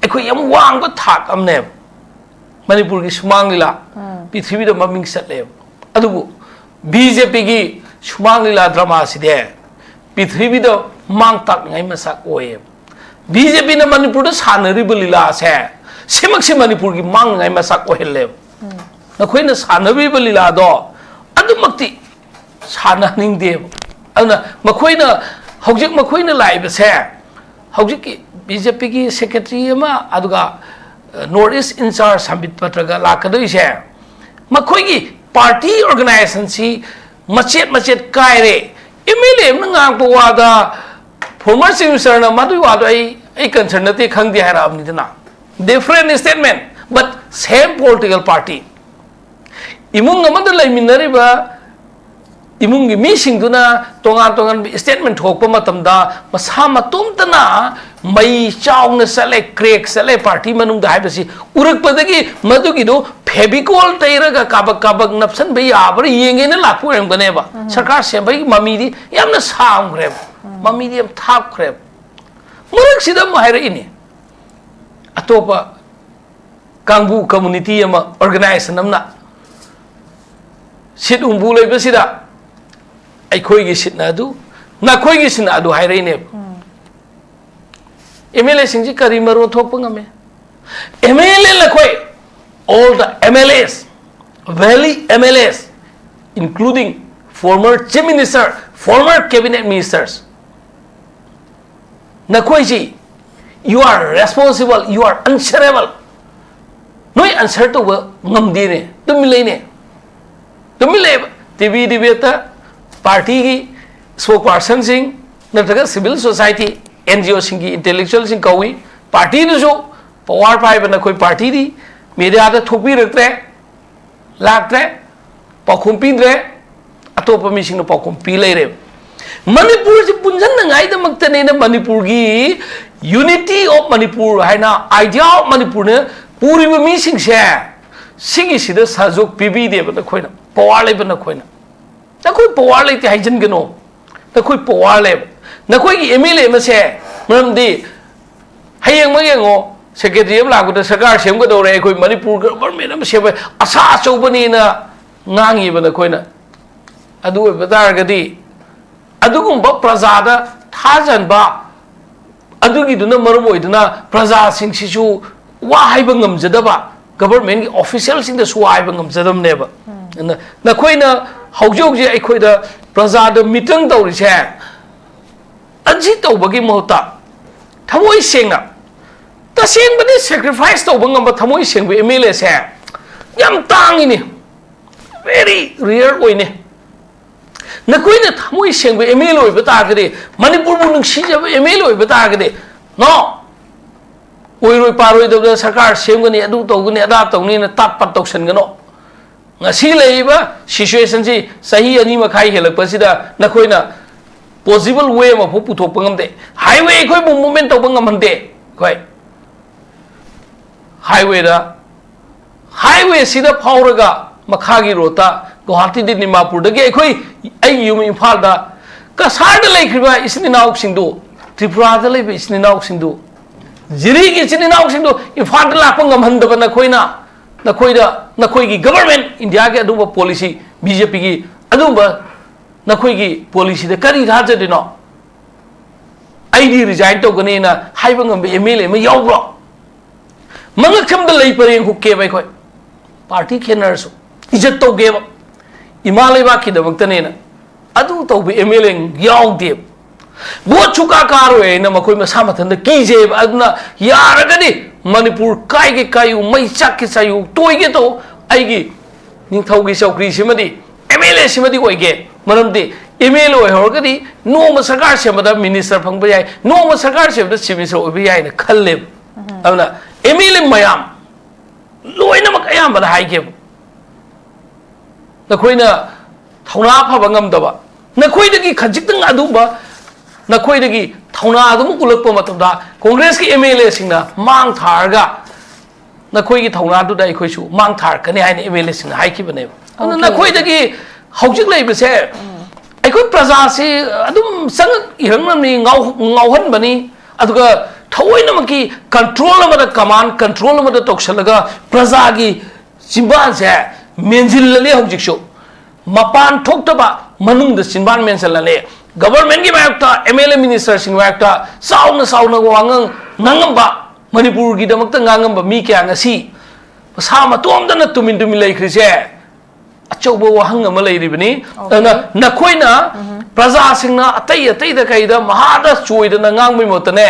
ꯑꯩꯈꯣꯏ ꯌꯥꯝ ꯋꯥꯡꯕ ꯊꯥꯛ ꯑꯃꯅꯦꯕ꯫ ꯃꯅꯤꯄꯨꯔꯒꯤ ꯁꯨꯃꯥꯡ ꯂꯤꯂꯥ ꯄ꯭ꯔꯤꯊꯤꯕꯤꯗ ꯃꯃꯤꯡ ꯆꯠꯂꯦꯕ꯫ ꯑꯗꯨꯕꯨ ꯕꯤ ꯖꯦ ꯄꯤꯒꯤ ꯁꯨꯃꯥꯡ ꯂꯤꯂꯥ drama ꯁꯤꯗꯤ ꯄ꯭ꯔꯤꯊꯤꯕꯤꯗ ꯃꯥꯡ ꯇꯥꯛꯅꯤꯡꯉꯥꯏ ꯃꯁꯛ ꯑꯣꯏꯌꯦꯕ꯫ ꯕꯤ ꯖꯦ ꯄꯤꯅ ꯃꯅꯤꯄꯨꯔꯗ ꯁꯥꯟꯅꯔꯤꯕ ꯂꯤꯂꯥꯁꯦ ꯁꯤꯃꯛꯁꯦ ꯃꯅꯤꯄꯨꯔꯒꯤ ꯃꯥꯡꯅꯤꯡꯉꯥꯏ ꯃꯁꯛ ꯑꯣꯏꯍꯜꯂꯦꯕ꯫ ꯅꯈꯣꯏꯅ ꯁꯥꯟꯅꯔꯤꯕ ꯂꯤꯂꯥꯗꯣ ꯑꯗꯨꯃꯛꯇꯤ ꯁꯥꯟꯅꯍꯟꯅꯤꯡꯗꯦꯕ꯫ ꯑꯗꯨꯅ ꯃꯈꯣꯏꯅ, ꯍꯧꯖꯤꯛ ꯃꯈꯣꯏꯅ ꯂꯥꯛꯏꯕꯁꯦ, ꯍꯧꯖꯤꯛꯀꯤ ꯕꯤ ꯖꯦ ꯄꯤꯒꯤ secretary ꯑꯃ, ꯑꯗꯨꯒ North East in charge ꯁꯝꯕꯤꯠ ꯄꯇ꯭ꯔꯒ ꯂꯥꯛꯀꯗꯣꯏꯁꯦ, ꯃꯈꯣꯏꯒꯤ party organization ꯁꯤ ꯃꯆꯦꯠ ꯃꯆꯦꯠ ꯀꯥꯏꯔꯦ꯫ ꯑꯦꯝ ꯑꯦꯜ ꯑꯦ ꯑꯃꯅ ꯉꯥꯡꯕ ꯋꯥꯗ former chief minister ꯅ "ꯃꯗꯨꯒꯤ ꯋꯥꯗꯣ ꯑꯩ, ꯑꯩ concern ꯅꯠꯇꯦ, ꯈꯪꯗꯦ" ꯍꯥꯏꯔꯛꯑꯕꯅꯤꯗꯅ꯫ Different statement, but same political party꯫ ꯏꯃꯨꯡ ꯑꯃꯗ ꯂꯩꯃꯤꯟꯅꯔꯤꯕ ꯏꯃꯨꯡꯒꯤ ꯃꯤꯁꯤꯡꯗꯨꯅ ꯇꯣꯉꯥꯟ ꯇꯣꯉꯥꯟꯕ statement ꯊꯣꯛꯄ ꯃꯇꯝꯗ ꯃꯁꯥ ꯃꯇꯣꯝꯇꯅ ꯃꯩ ꯆꯥꯎꯅ ꯆꯠꯂꯦ, crack ꯆꯠꯂꯦ party ꯃꯅꯨꯡꯗ ꯍꯥꯏꯕꯁꯤ ꯎꯔꯛꯄꯗꯒꯤ ꯃꯗꯨꯒꯤꯗꯨ Fevicol ꯇꯩꯔꯒ ꯀꯥꯕꯛ ꯀꯥꯕꯛ ꯅꯞꯁꯟꯕ ꯌꯥꯕ꯭ꯔꯥ ꯌꯦꯡꯒꯦꯅ ꯂꯥꯛꯄ ꯑꯣꯏꯔꯝꯒꯅꯦꯕ꯫ ꯁꯔꯀꯥꯔ ꯁꯦꯝꯕꯒꯤ ꯃꯃꯤꯗꯤ ꯌꯥꯝꯅ ꯁꯥꯡꯈ꯭ꯔꯦꯕ, ꯃꯃꯤꯗꯤ ꯌꯥꯝ ꯊꯥꯞꯈ꯭ꯔꯦꯕ꯫ ꯃꯔꯛꯁꯤꯗ ꯑꯃꯨꯛ ꯍꯥꯏꯔꯛꯏꯅꯦ, ꯑꯇꯣꯞꯄ ꯀꯥꯡꯕꯨ community ꯑꯃ, organization ꯑꯃꯅ ꯁꯤꯠ ꯍꯨꯝꯐꯨ ꯂꯩꯕꯁꯤꯗ ꯑꯩꯈꯣꯏꯒꯤ ꯁꯤꯠꯅ ꯑꯗꯨ, ꯅꯈꯣꯏꯒꯤ ꯁꯤꯠꯅ ꯑꯗꯨ ꯍꯥꯏꯔꯛꯏꯅꯦꯕ꯫ ꯑꯦꯝ ꯑꯦꯜ ꯑꯦꯁꯤꯡꯁꯤ ꯀꯔꯤ ꯃꯔꯣꯟ ꯊꯣꯛꯄ ꯉꯝꯃꯦ? ꯑꯦꯝ ꯑꯦꯜ ꯑꯦ ꯅꯈꯣꯏ, all the M L As, Valley M L As, including former chief minister, former cabinet ministers, ꯅꯈꯣꯏꯁꯤ, you are responsible, you are answerable꯫ ꯅꯣꯏ answer ꯇꯧꯕ ꯉꯝꯗꯦꯅꯦ, ꯇꯨꯃꯤꯟ ꯂꯩꯅꯦ꯫ ꯇꯨꯃꯤꯟ ꯂꯩꯌꯦꯕ꯫ ꯇꯤ ꯚꯤ debate ꯇ party ꯒꯤ spokesperson ꯁꯤꯡ ꯅꯠꯇ꯭ꯔꯒ civil society, N G O ꯁꯤꯡꯒꯤ intellectual ꯁꯤꯡ ꯀꯧꯏ꯫ Party ꯗꯨꯁꯨ power ꯄꯥꯏꯕ ꯅꯈꯣꯏ party ꯗꯤ media ꯗ ꯊꯣꯛꯄꯤꯔꯛꯇ꯭ꯔꯦ꯫ ꯂꯥꯛꯇ꯭ꯔꯦ, ꯄꯥꯎꯈꯨꯝ ꯄꯤꯗ꯭ꯔꯦ, ꯑꯇꯣꯞꯄ ꯃꯤꯁꯤꯡꯅ ꯄꯥꯎꯈꯨꯝ ꯄꯤ ꯂꯩꯔꯦꯕ꯫ ꯃꯅꯤꯄꯨꯔꯁꯤ ꯄꯨꯟꯁꯤꯟꯅꯉꯥꯏꯗꯃꯛꯇꯅꯦꯅ ꯃꯅꯤꯄꯨꯔꯒꯤ Unity of Manipur ꯍꯥꯏꯅ, Idea of Manipurꯅ ꯄꯨꯔꯤꯕ ꯃꯤꯁꯤꯡꯁꯦ, ꯁꯤꯒꯤꯁꯤꯗ ꯁꯍꯖꯣꯒ ꯄꯤꯕꯤꯗꯦꯕ ꯅꯈꯣꯏꯅ꯫ Power ꯂꯩꯕ ꯅꯈꯣꯏꯅ꯫ ꯅꯈꯣꯏ power ꯂꯩꯇꯦ ꯍꯥꯏꯖꯤꯟꯒꯅꯨ꯫ ꯅꯈꯣꯏ power ꯂꯩꯕ꯫ ꯅꯈꯣꯏꯒꯤ M L A ꯑꯃꯁꯦ, ꯃꯔꯝꯗꯤ ꯍꯌꯦꯡꯃꯛ ꯌꯦꯡꯉꯣ, secretary ꯑꯃ ꯂꯥꯛꯄꯗ ꯁꯔꯀꯥꯔ ꯁꯦꯝꯒꯗꯧꯔꯦ, ꯑꯩꯈꯣꯏ ꯃꯅꯤꯄꯨꯔ government ꯑꯃ ꯁꯦꯝꯕ ꯑꯁꯥ ꯑꯆꯧꯕꯅꯤꯅ ꯉꯥꯡꯉꯤꯕ ꯅꯈꯣꯏꯅ꯫ ꯑꯗꯨ ꯑꯣꯏꯕ ꯇꯥꯔꯒꯗꯤ ꯑꯗꯨꯒꯨꯝꯕ ꯄ꯭ꯔꯖꯥꯗ ꯊꯥꯖꯍꯟꯕ, ꯑꯗꯨꯒꯤꯗꯨꯅ ꯃꯔꯝ ꯑꯣꯏꯗꯨꯅ ꯄ꯭ꯔꯖꯥꯁꯤꯡꯁꯤꯁꯨ ꯋꯥ ꯍꯥꯏꯕ ꯉꯝꯖꯗꯕ, governmentꯀꯤ officialꯁꯤꯡꯗꯁꯨ ꯋꯥ ꯍꯥꯏꯕ ꯉꯝꯖꯗꯕꯅꯦꯕ꯫ ꯑꯗꯨꯅ ꯅꯈꯣꯏꯅ ꯍꯧꯖꯤꯛ ꯍꯧꯖꯤꯛ ꯑꯩꯈꯣꯏꯗ ꯄ꯭ꯔꯖꯥꯗ ꯃꯤꯇꯪ ꯇꯧꯔꯤꯁꯦ, ꯑꯁꯤ ꯇꯧꯕꯒꯤ ꯃꯍꯨꯠꯇ ꯊꯃꯣꯏ ꯁꯦꯡꯅ, ꯇꯁꯦꯡꯕꯗꯤ sacrifice ꯇꯧꯕ ꯉꯝꯕ ꯊꯃꯣꯏ ꯁꯦꯡꯕ M L Aꯁꯦ ꯌꯥꯝ ꯇꯥꯡꯉꯤꯅꯤ, very rare ꯑꯣꯏꯅꯤ꯫ ꯅꯈꯣꯏꯅ ꯊꯃꯣꯏ ꯁꯦꯡꯕ M L A ꯑꯣꯏꯕ ꯇꯥꯔꯒꯗꯤ, ꯃꯅꯤꯄꯨꯔꯕꯨ ꯅꯨꯡꯁꯤꯖꯕ M L A ꯑꯣꯏꯕ ꯇꯥꯔꯒꯗꯤ, no, ꯑꯣꯏꯔꯣꯏ ꯄꯥꯔꯣꯏꯗꯕꯗ ꯁꯔꯀꯥꯔ ꯁꯦꯝꯒꯅꯤ, ꯑꯗꯨ ꯇꯧꯒꯅꯤ, ꯑꯗꯥ ꯇꯧꯅꯤꯅ ꯇꯥꯠ ꯄꯥꯠ ꯇꯧꯁꯟꯒꯅꯣ꯫ ꯉꯁꯤ ꯂꯩꯔꯤꯕ situationꯁꯤ ꯆꯍꯤ ꯑꯅꯤ ꯃꯈꯥꯏ ꯍꯦꯜꯂꯛꯄꯁꯤꯗ ꯅꯈꯣꯏꯅ possible way ꯑꯃꯐꯥꯎ ꯄꯨꯊꯣꯛꯄ ꯉꯝꯗꯦ꯫ Highway ꯑꯩꯈꯣꯏꯕꯨ movement ꯇꯧꯕ ꯉꯝꯍꯟꯗꯦ꯫ ꯑꯩꯈꯣꯏ highwayꯗ, highwayꯁꯤꯗ ꯐꯥꯎꯔꯒ ꯃꯈꯥꯒꯤ roadꯇ ꯒꯨꯋꯥꯍꯥꯇꯤꯗꯒꯤ ꯗꯤꯃꯥꯄꯨꯔꯗꯒꯤ ꯑꯩꯈꯣꯏ, ꯑꯩꯒꯤ ꯌꯨꯝ ꯏꯝꯐꯥꯜꯗ, ꯀꯁꯥꯔꯗ ꯂꯩꯈ꯭ꯔꯤꯕ ꯏꯆꯤꯟ ꯏꯅꯥꯎꯁꯤꯡꯗꯨ, ꯇ꯭ꯔꯤꯄꯨꯔꯥꯗ ꯂꯩꯕ ꯏꯆꯤꯟ ꯏꯅꯥꯎꯁꯤꯡꯗꯨ, ꯖꯤꯔꯤꯒꯤ ꯏꯆꯤꯟ ꯏꯅꯥꯎꯁꯤꯡꯗꯨ ꯏꯝꯐꯥꯜꯗ ꯂꯥꯛꯄ ꯉꯝꯍꯟꯗꯕ ꯅꯈꯣꯏꯅ, ꯅꯈꯣꯏꯗ, ꯅꯈꯣꯏꯒꯤ government, Indiaꯒꯤ ꯑꯗꯨꯒꯨꯝꯕ policy, BJPꯒꯤ ꯑꯗꯨꯒꯨꯝꯕ ꯅꯈꯣꯏꯒꯤ policyꯗ ꯀꯔꯤ ꯊꯥꯖꯗꯣꯏꯅꯣ? ꯑꯩꯗꯤ resign ꯇꯧꯒꯅꯤꯅ ꯍꯥꯏꯕ ꯉꯝꯕ M L A ꯑꯃ ꯌꯥꯎꯕ꯭ꯔꯣ? ꯃꯉꯛꯁꯝꯗ ꯂꯩ ꯄꯔꯦꯡ ꯍꯨꯛꯀꯦꯕ ꯑꯩꯈꯣꯏ꯫ Party ꯈꯦꯠꯅꯔꯁꯨ ꯏꯖꯠ ꯇꯧꯒꯦꯕ꯫ ꯏꯃꯥ ꯂꯩꯕꯥꯛꯀꯤꯗꯃꯛꯇꯅꯦꯅ꯫ ꯑꯗꯨ ꯇꯧꯕ M L A ꯌꯥꯎꯗꯦꯕ꯫ Vote ꯁꯨꯀꯥ ꯀꯥꯔꯣꯏ ꯍꯥꯏꯅ ꯃꯈꯣꯏ ꯃꯁꯥ ꯃꯊꯟꯇ ꯀꯤꯖꯩꯕ꯫ ꯑꯗꯨꯅ ꯌꯥꯔꯒꯗꯤ ꯃꯅꯤꯄꯨꯔ ꯀꯥꯏꯒꯦ ꯀꯥꯏꯌꯨ, ꯃꯩ ꯆꯥꯛꯀꯦ ꯆꯥꯏꯌꯨ, ꯇꯣꯏꯒꯦ ꯇꯧ, ꯑꯩꯒꯤ ꯅꯤꯡꯊꯧꯒꯤ ꯆꯧꯀ꯭ꯔꯤꯁꯤꯃꯗꯤ, M L A ꯁꯤꯃꯗꯤ ꯑꯣꯏꯒꯦ꯫ ꯃꯔꯝꯗꯤ M L A ꯑꯣꯏꯍꯧꯔꯒꯗꯤ ꯅꯣꯡꯃ ꯁꯔꯀꯥꯔ ꯁꯦꯝꯕꯗ minister ꯐꯪꯕ ꯌꯥꯏ, ꯅꯣꯡꯃ ꯁꯔꯀꯥꯔ ꯁꯦꯝꯕꯗ chief minister ꯑꯣꯏꯕ ꯌꯥꯏꯅ ꯈꯜꯂꯦꯕ꯫ ꯑꯗꯨꯅ M L A ꯃꯌꯥꯝ ꯂꯣꯏꯅꯃꯛ ꯑꯌꯥꯝꯕꯅ ꯍꯥꯏꯒꯦꯕ, ꯅꯈꯣꯏꯅ ꯊꯧꯅꯥ ꯐꯕ ꯉꯝꯗꯕ, ꯅꯈꯣꯏꯗꯒꯤ ꯈꯖꯤꯛꯇꯪ ꯑꯗꯨꯒꯨꯝꯕ, ꯅꯈꯣꯏꯗꯒꯤ ꯊꯧꯅꯥ ꯑꯗꯨꯃꯛ ꯎꯠꯂꯛꯄ ꯃꯇꯝꯗ ꯀꯣꯡꯒ꯭ꯔꯦꯁꯀꯤ ꯑꯦꯝ ꯑꯦꯜ ꯑꯦꯁꯤꯡꯅ ꯃꯥꯡ ꯊꯥꯔꯒ ꯅꯈꯣꯏꯒꯤ ꯊꯧꯅꯥꯗꯨꯗ ꯑꯩꯈꯣꯏꯁꯨ ꯃꯥꯡ ꯊꯥꯔꯛꯀꯅꯤ ꯍꯥꯏꯅ ꯑꯦꯝ ꯑꯦꯜ ꯑꯦꯁꯤꯡꯅ ꯍꯥꯏꯈꯤꯕꯅꯦꯕ꯫ ꯑꯗꯨꯅ Okay. ꯅꯈꯣꯏꯗꯒꯤ ꯍꯧꯖꯤꯛ ꯂꯩꯕꯁꯦ ꯑꯩꯈꯣꯏ ꯄ꯭ꯔꯖꯥꯁꯤ ꯑꯗꯨꯝ ꯆꯪꯉꯛ ꯏꯔꯛꯅꯕꯅꯤ, ꯉꯥꯎ-, ꯉꯥꯎꯍꯟꯕꯅꯤ, ꯑꯗꯨꯒ ꯊꯑꯣꯏꯅꯃꯛꯀꯤ ꯀꯟꯇ꯭ꯔꯣꯜ ꯑꯃꯗ, ꯀꯃꯥꯟ ꯀꯟꯇ꯭ꯔꯣꯜ ꯑꯃꯗ ꯇꯧꯁꯜꯂꯒ ꯄ꯭ꯔꯖꯥꯒꯤ ꯆꯤꯝꯕꯥꯜꯁꯦ ꯃꯦꯟꯁꯤꯜꯂꯅꯤ ꯍꯧꯖꯤꯛꯁꯨ꯫ ꯃꯄꯥꯟ ꯊꯣꯛꯇꯕ, ꯃꯅꯨꯡꯗ ꯆꯤꯟꯕꯥꯟ ꯃꯦꯟꯁꯤꯜꯂꯅꯤ꯫ ꯒꯕꯔꯃꯦꯟꯒꯤ ꯃꯥꯌꯣꯛꯇ, ꯑꯦꯝ ꯑꯦꯜ ꯑꯦ ꯃꯤꯅꯤꯁꯇꯔꯁꯤꯡꯒꯤ ꯃꯥꯌꯣꯛꯇ ꯆꯥꯎꯅ ꯆꯥꯎꯅ ꯋꯥꯉꯥꯡ ꯉꯥꯡꯉꯝꯕ, ꯃꯅꯤꯄꯨꯔꯒꯤꯗꯃꯛꯇ ꯉꯥꯡꯉꯝꯕ ꯃꯤ ꯀꯌꯥ ꯉꯁꯤ ꯃꯁꯥ ꯃꯇꯣꯝꯇꯅ ꯇꯨꯃꯤꯟ ꯇꯨꯃꯤꯟ ꯂꯩꯈ꯭ꯔꯤꯁꯦ ꯑꯆꯧꯕ ꯋꯥꯍꯪ ꯑꯃ ꯂꯩꯔꯤꯕꯅꯤ꯫ Okay. ꯑꯗꯨꯅ ꯅꯈꯣꯏꯅ ꯄ꯭ꯔꯖꯥꯁꯤꯡꯅ ꯑꯇꯩ ꯑꯇꯩꯗ ꯀꯩꯗ ꯃꯍꯥꯗ ꯆꯣꯏꯗꯅ ꯉꯥꯡꯕꯒꯤ ꯃꯍꯨꯠꯇꯅꯦ,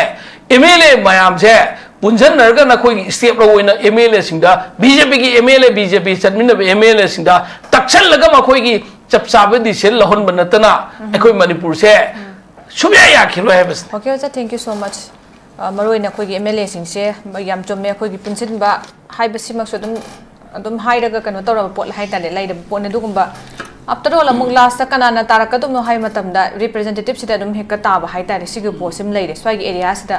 ꯑꯦꯝ ꯑꯦꯜ ꯑꯦ ꯃꯌꯥꯝꯁꯦ ꯄꯨꯟꯁꯤꯟꯅꯔꯒ ꯅꯈꯣꯏꯒꯤ ꯏꯁꯇꯦꯞ ꯂꯧ ꯑꯣꯏꯅ ꯑꯦꯝ ꯑꯦꯜ ꯑꯦꯁꯤꯡꯗ, ꯕꯤ ꯖꯦ ꯄꯤꯒꯤ M L A, B J P ꯆꯠꯃꯤꯟꯅꯕ ꯑꯦꯝ ꯑꯦꯜ ꯑꯦꯁꯤꯡꯗ ꯇꯛꯁꯜꯂꯒ ꯃꯈꯣꯏꯒꯤ ꯆꯞ ꯆꯥꯕ ꯗꯤꯁꯤꯖꯟ ꯂꯧꯍꯟꯕ ꯅꯠꯇꯅ ꯑꯩꯈꯣꯏ ꯃꯅꯤꯄꯨꯔꯁꯦ ꯁꯨꯡꯌꯥ ꯌꯥꯈꯤꯔꯣꯏ ꯍꯥꯏꯕꯁꯤꯅꯤ꯫ Okay, okay, thank you so much. ꯑ, ꯃꯔꯨꯑꯣꯏꯅ ꯑꯩꯈꯣꯏꯒꯤ ꯑꯦꯝ ꯑꯦꯜ ꯑꯦꯁꯤꯡꯁꯦ ꯌꯥꯝ ꯆꯨꯝꯃꯦ꯫ ꯑꯩꯈꯣꯏꯒꯤ ꯄꯨꯟꯁꯤꯟꯕ ꯍꯥꯏꯕꯁꯤꯃꯛꯁꯨ ꯑꯗꯨꯝ, ꯑꯗꯨꯝ ꯍꯥꯏꯔꯒ ꯀꯩꯅꯣ ꯇꯧꯔꯕ ꯄꯣꯠ ꯍꯥꯏꯇꯥꯔꯦ, ꯂꯩꯔꯕ ꯄꯣꯠꯅꯤ꯫ ꯑꯗꯨꯒꯨꯝꯕ after all ꯑꯃꯨꯛ ꯂꯥꯁꯇ ꯀꯅꯥꯅ ꯇꯥꯔꯛꯀꯗꯕꯅꯣ ꯍꯥꯏꯕ ꯃꯇꯝꯗ ꯔꯤꯄ꯭ꯔꯖꯦꯟꯇꯦꯇꯤꯞꯁꯤꯗ ꯑꯗꯨꯝ ꯍꯦꯛꯇ ꯇꯥꯕ ꯍꯥꯏꯇꯥꯔꯦ꯫ ꯁꯤꯒꯤ ꯄꯣꯠꯁꯤꯃ ꯂꯩꯔꯦ꯫ ꯁ꯭ꯋꯥꯏꯒꯤ ꯑꯦꯔꯤꯌꯥꯁꯤꯗ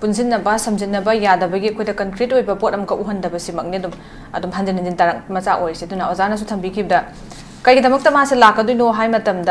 ꯄꯨꯟꯁꯤꯟꯅꯕ, ꯁꯝꯖꯤꯟꯅꯕ ꯌꯥꯗꯕꯒꯤ ꯑꯩꯈꯣꯏꯗ ꯀꯟꯀ꯭ꯔꯤꯠ ꯑꯣꯏꯕ ꯄꯣꯠ ꯑꯃꯈꯛ ꯎꯍꯟꯗꯕꯁꯤꯃꯛꯅꯤ ꯑꯗꯨꯝ, ꯑꯗꯨꯝ ꯍꯟꯖꯤꯟ ꯍꯟꯖꯤꯟ ꯇꯥꯔꯛ ꯃꯆꯥ ꯑꯣꯏꯔꯤꯁꯦ꯫ ꯑꯗꯨꯅ ꯑꯣꯖꯥꯅꯁꯨ ꯊꯝꯕꯤꯈꯤꯕꯗ ꯀꯩꯒꯤꯗꯃꯛꯇ ꯃꯥꯁꯦ ꯂꯥꯛꯀꯗꯣꯏꯅꯣ ꯍꯥꯏ ꯃꯇꯝꯗ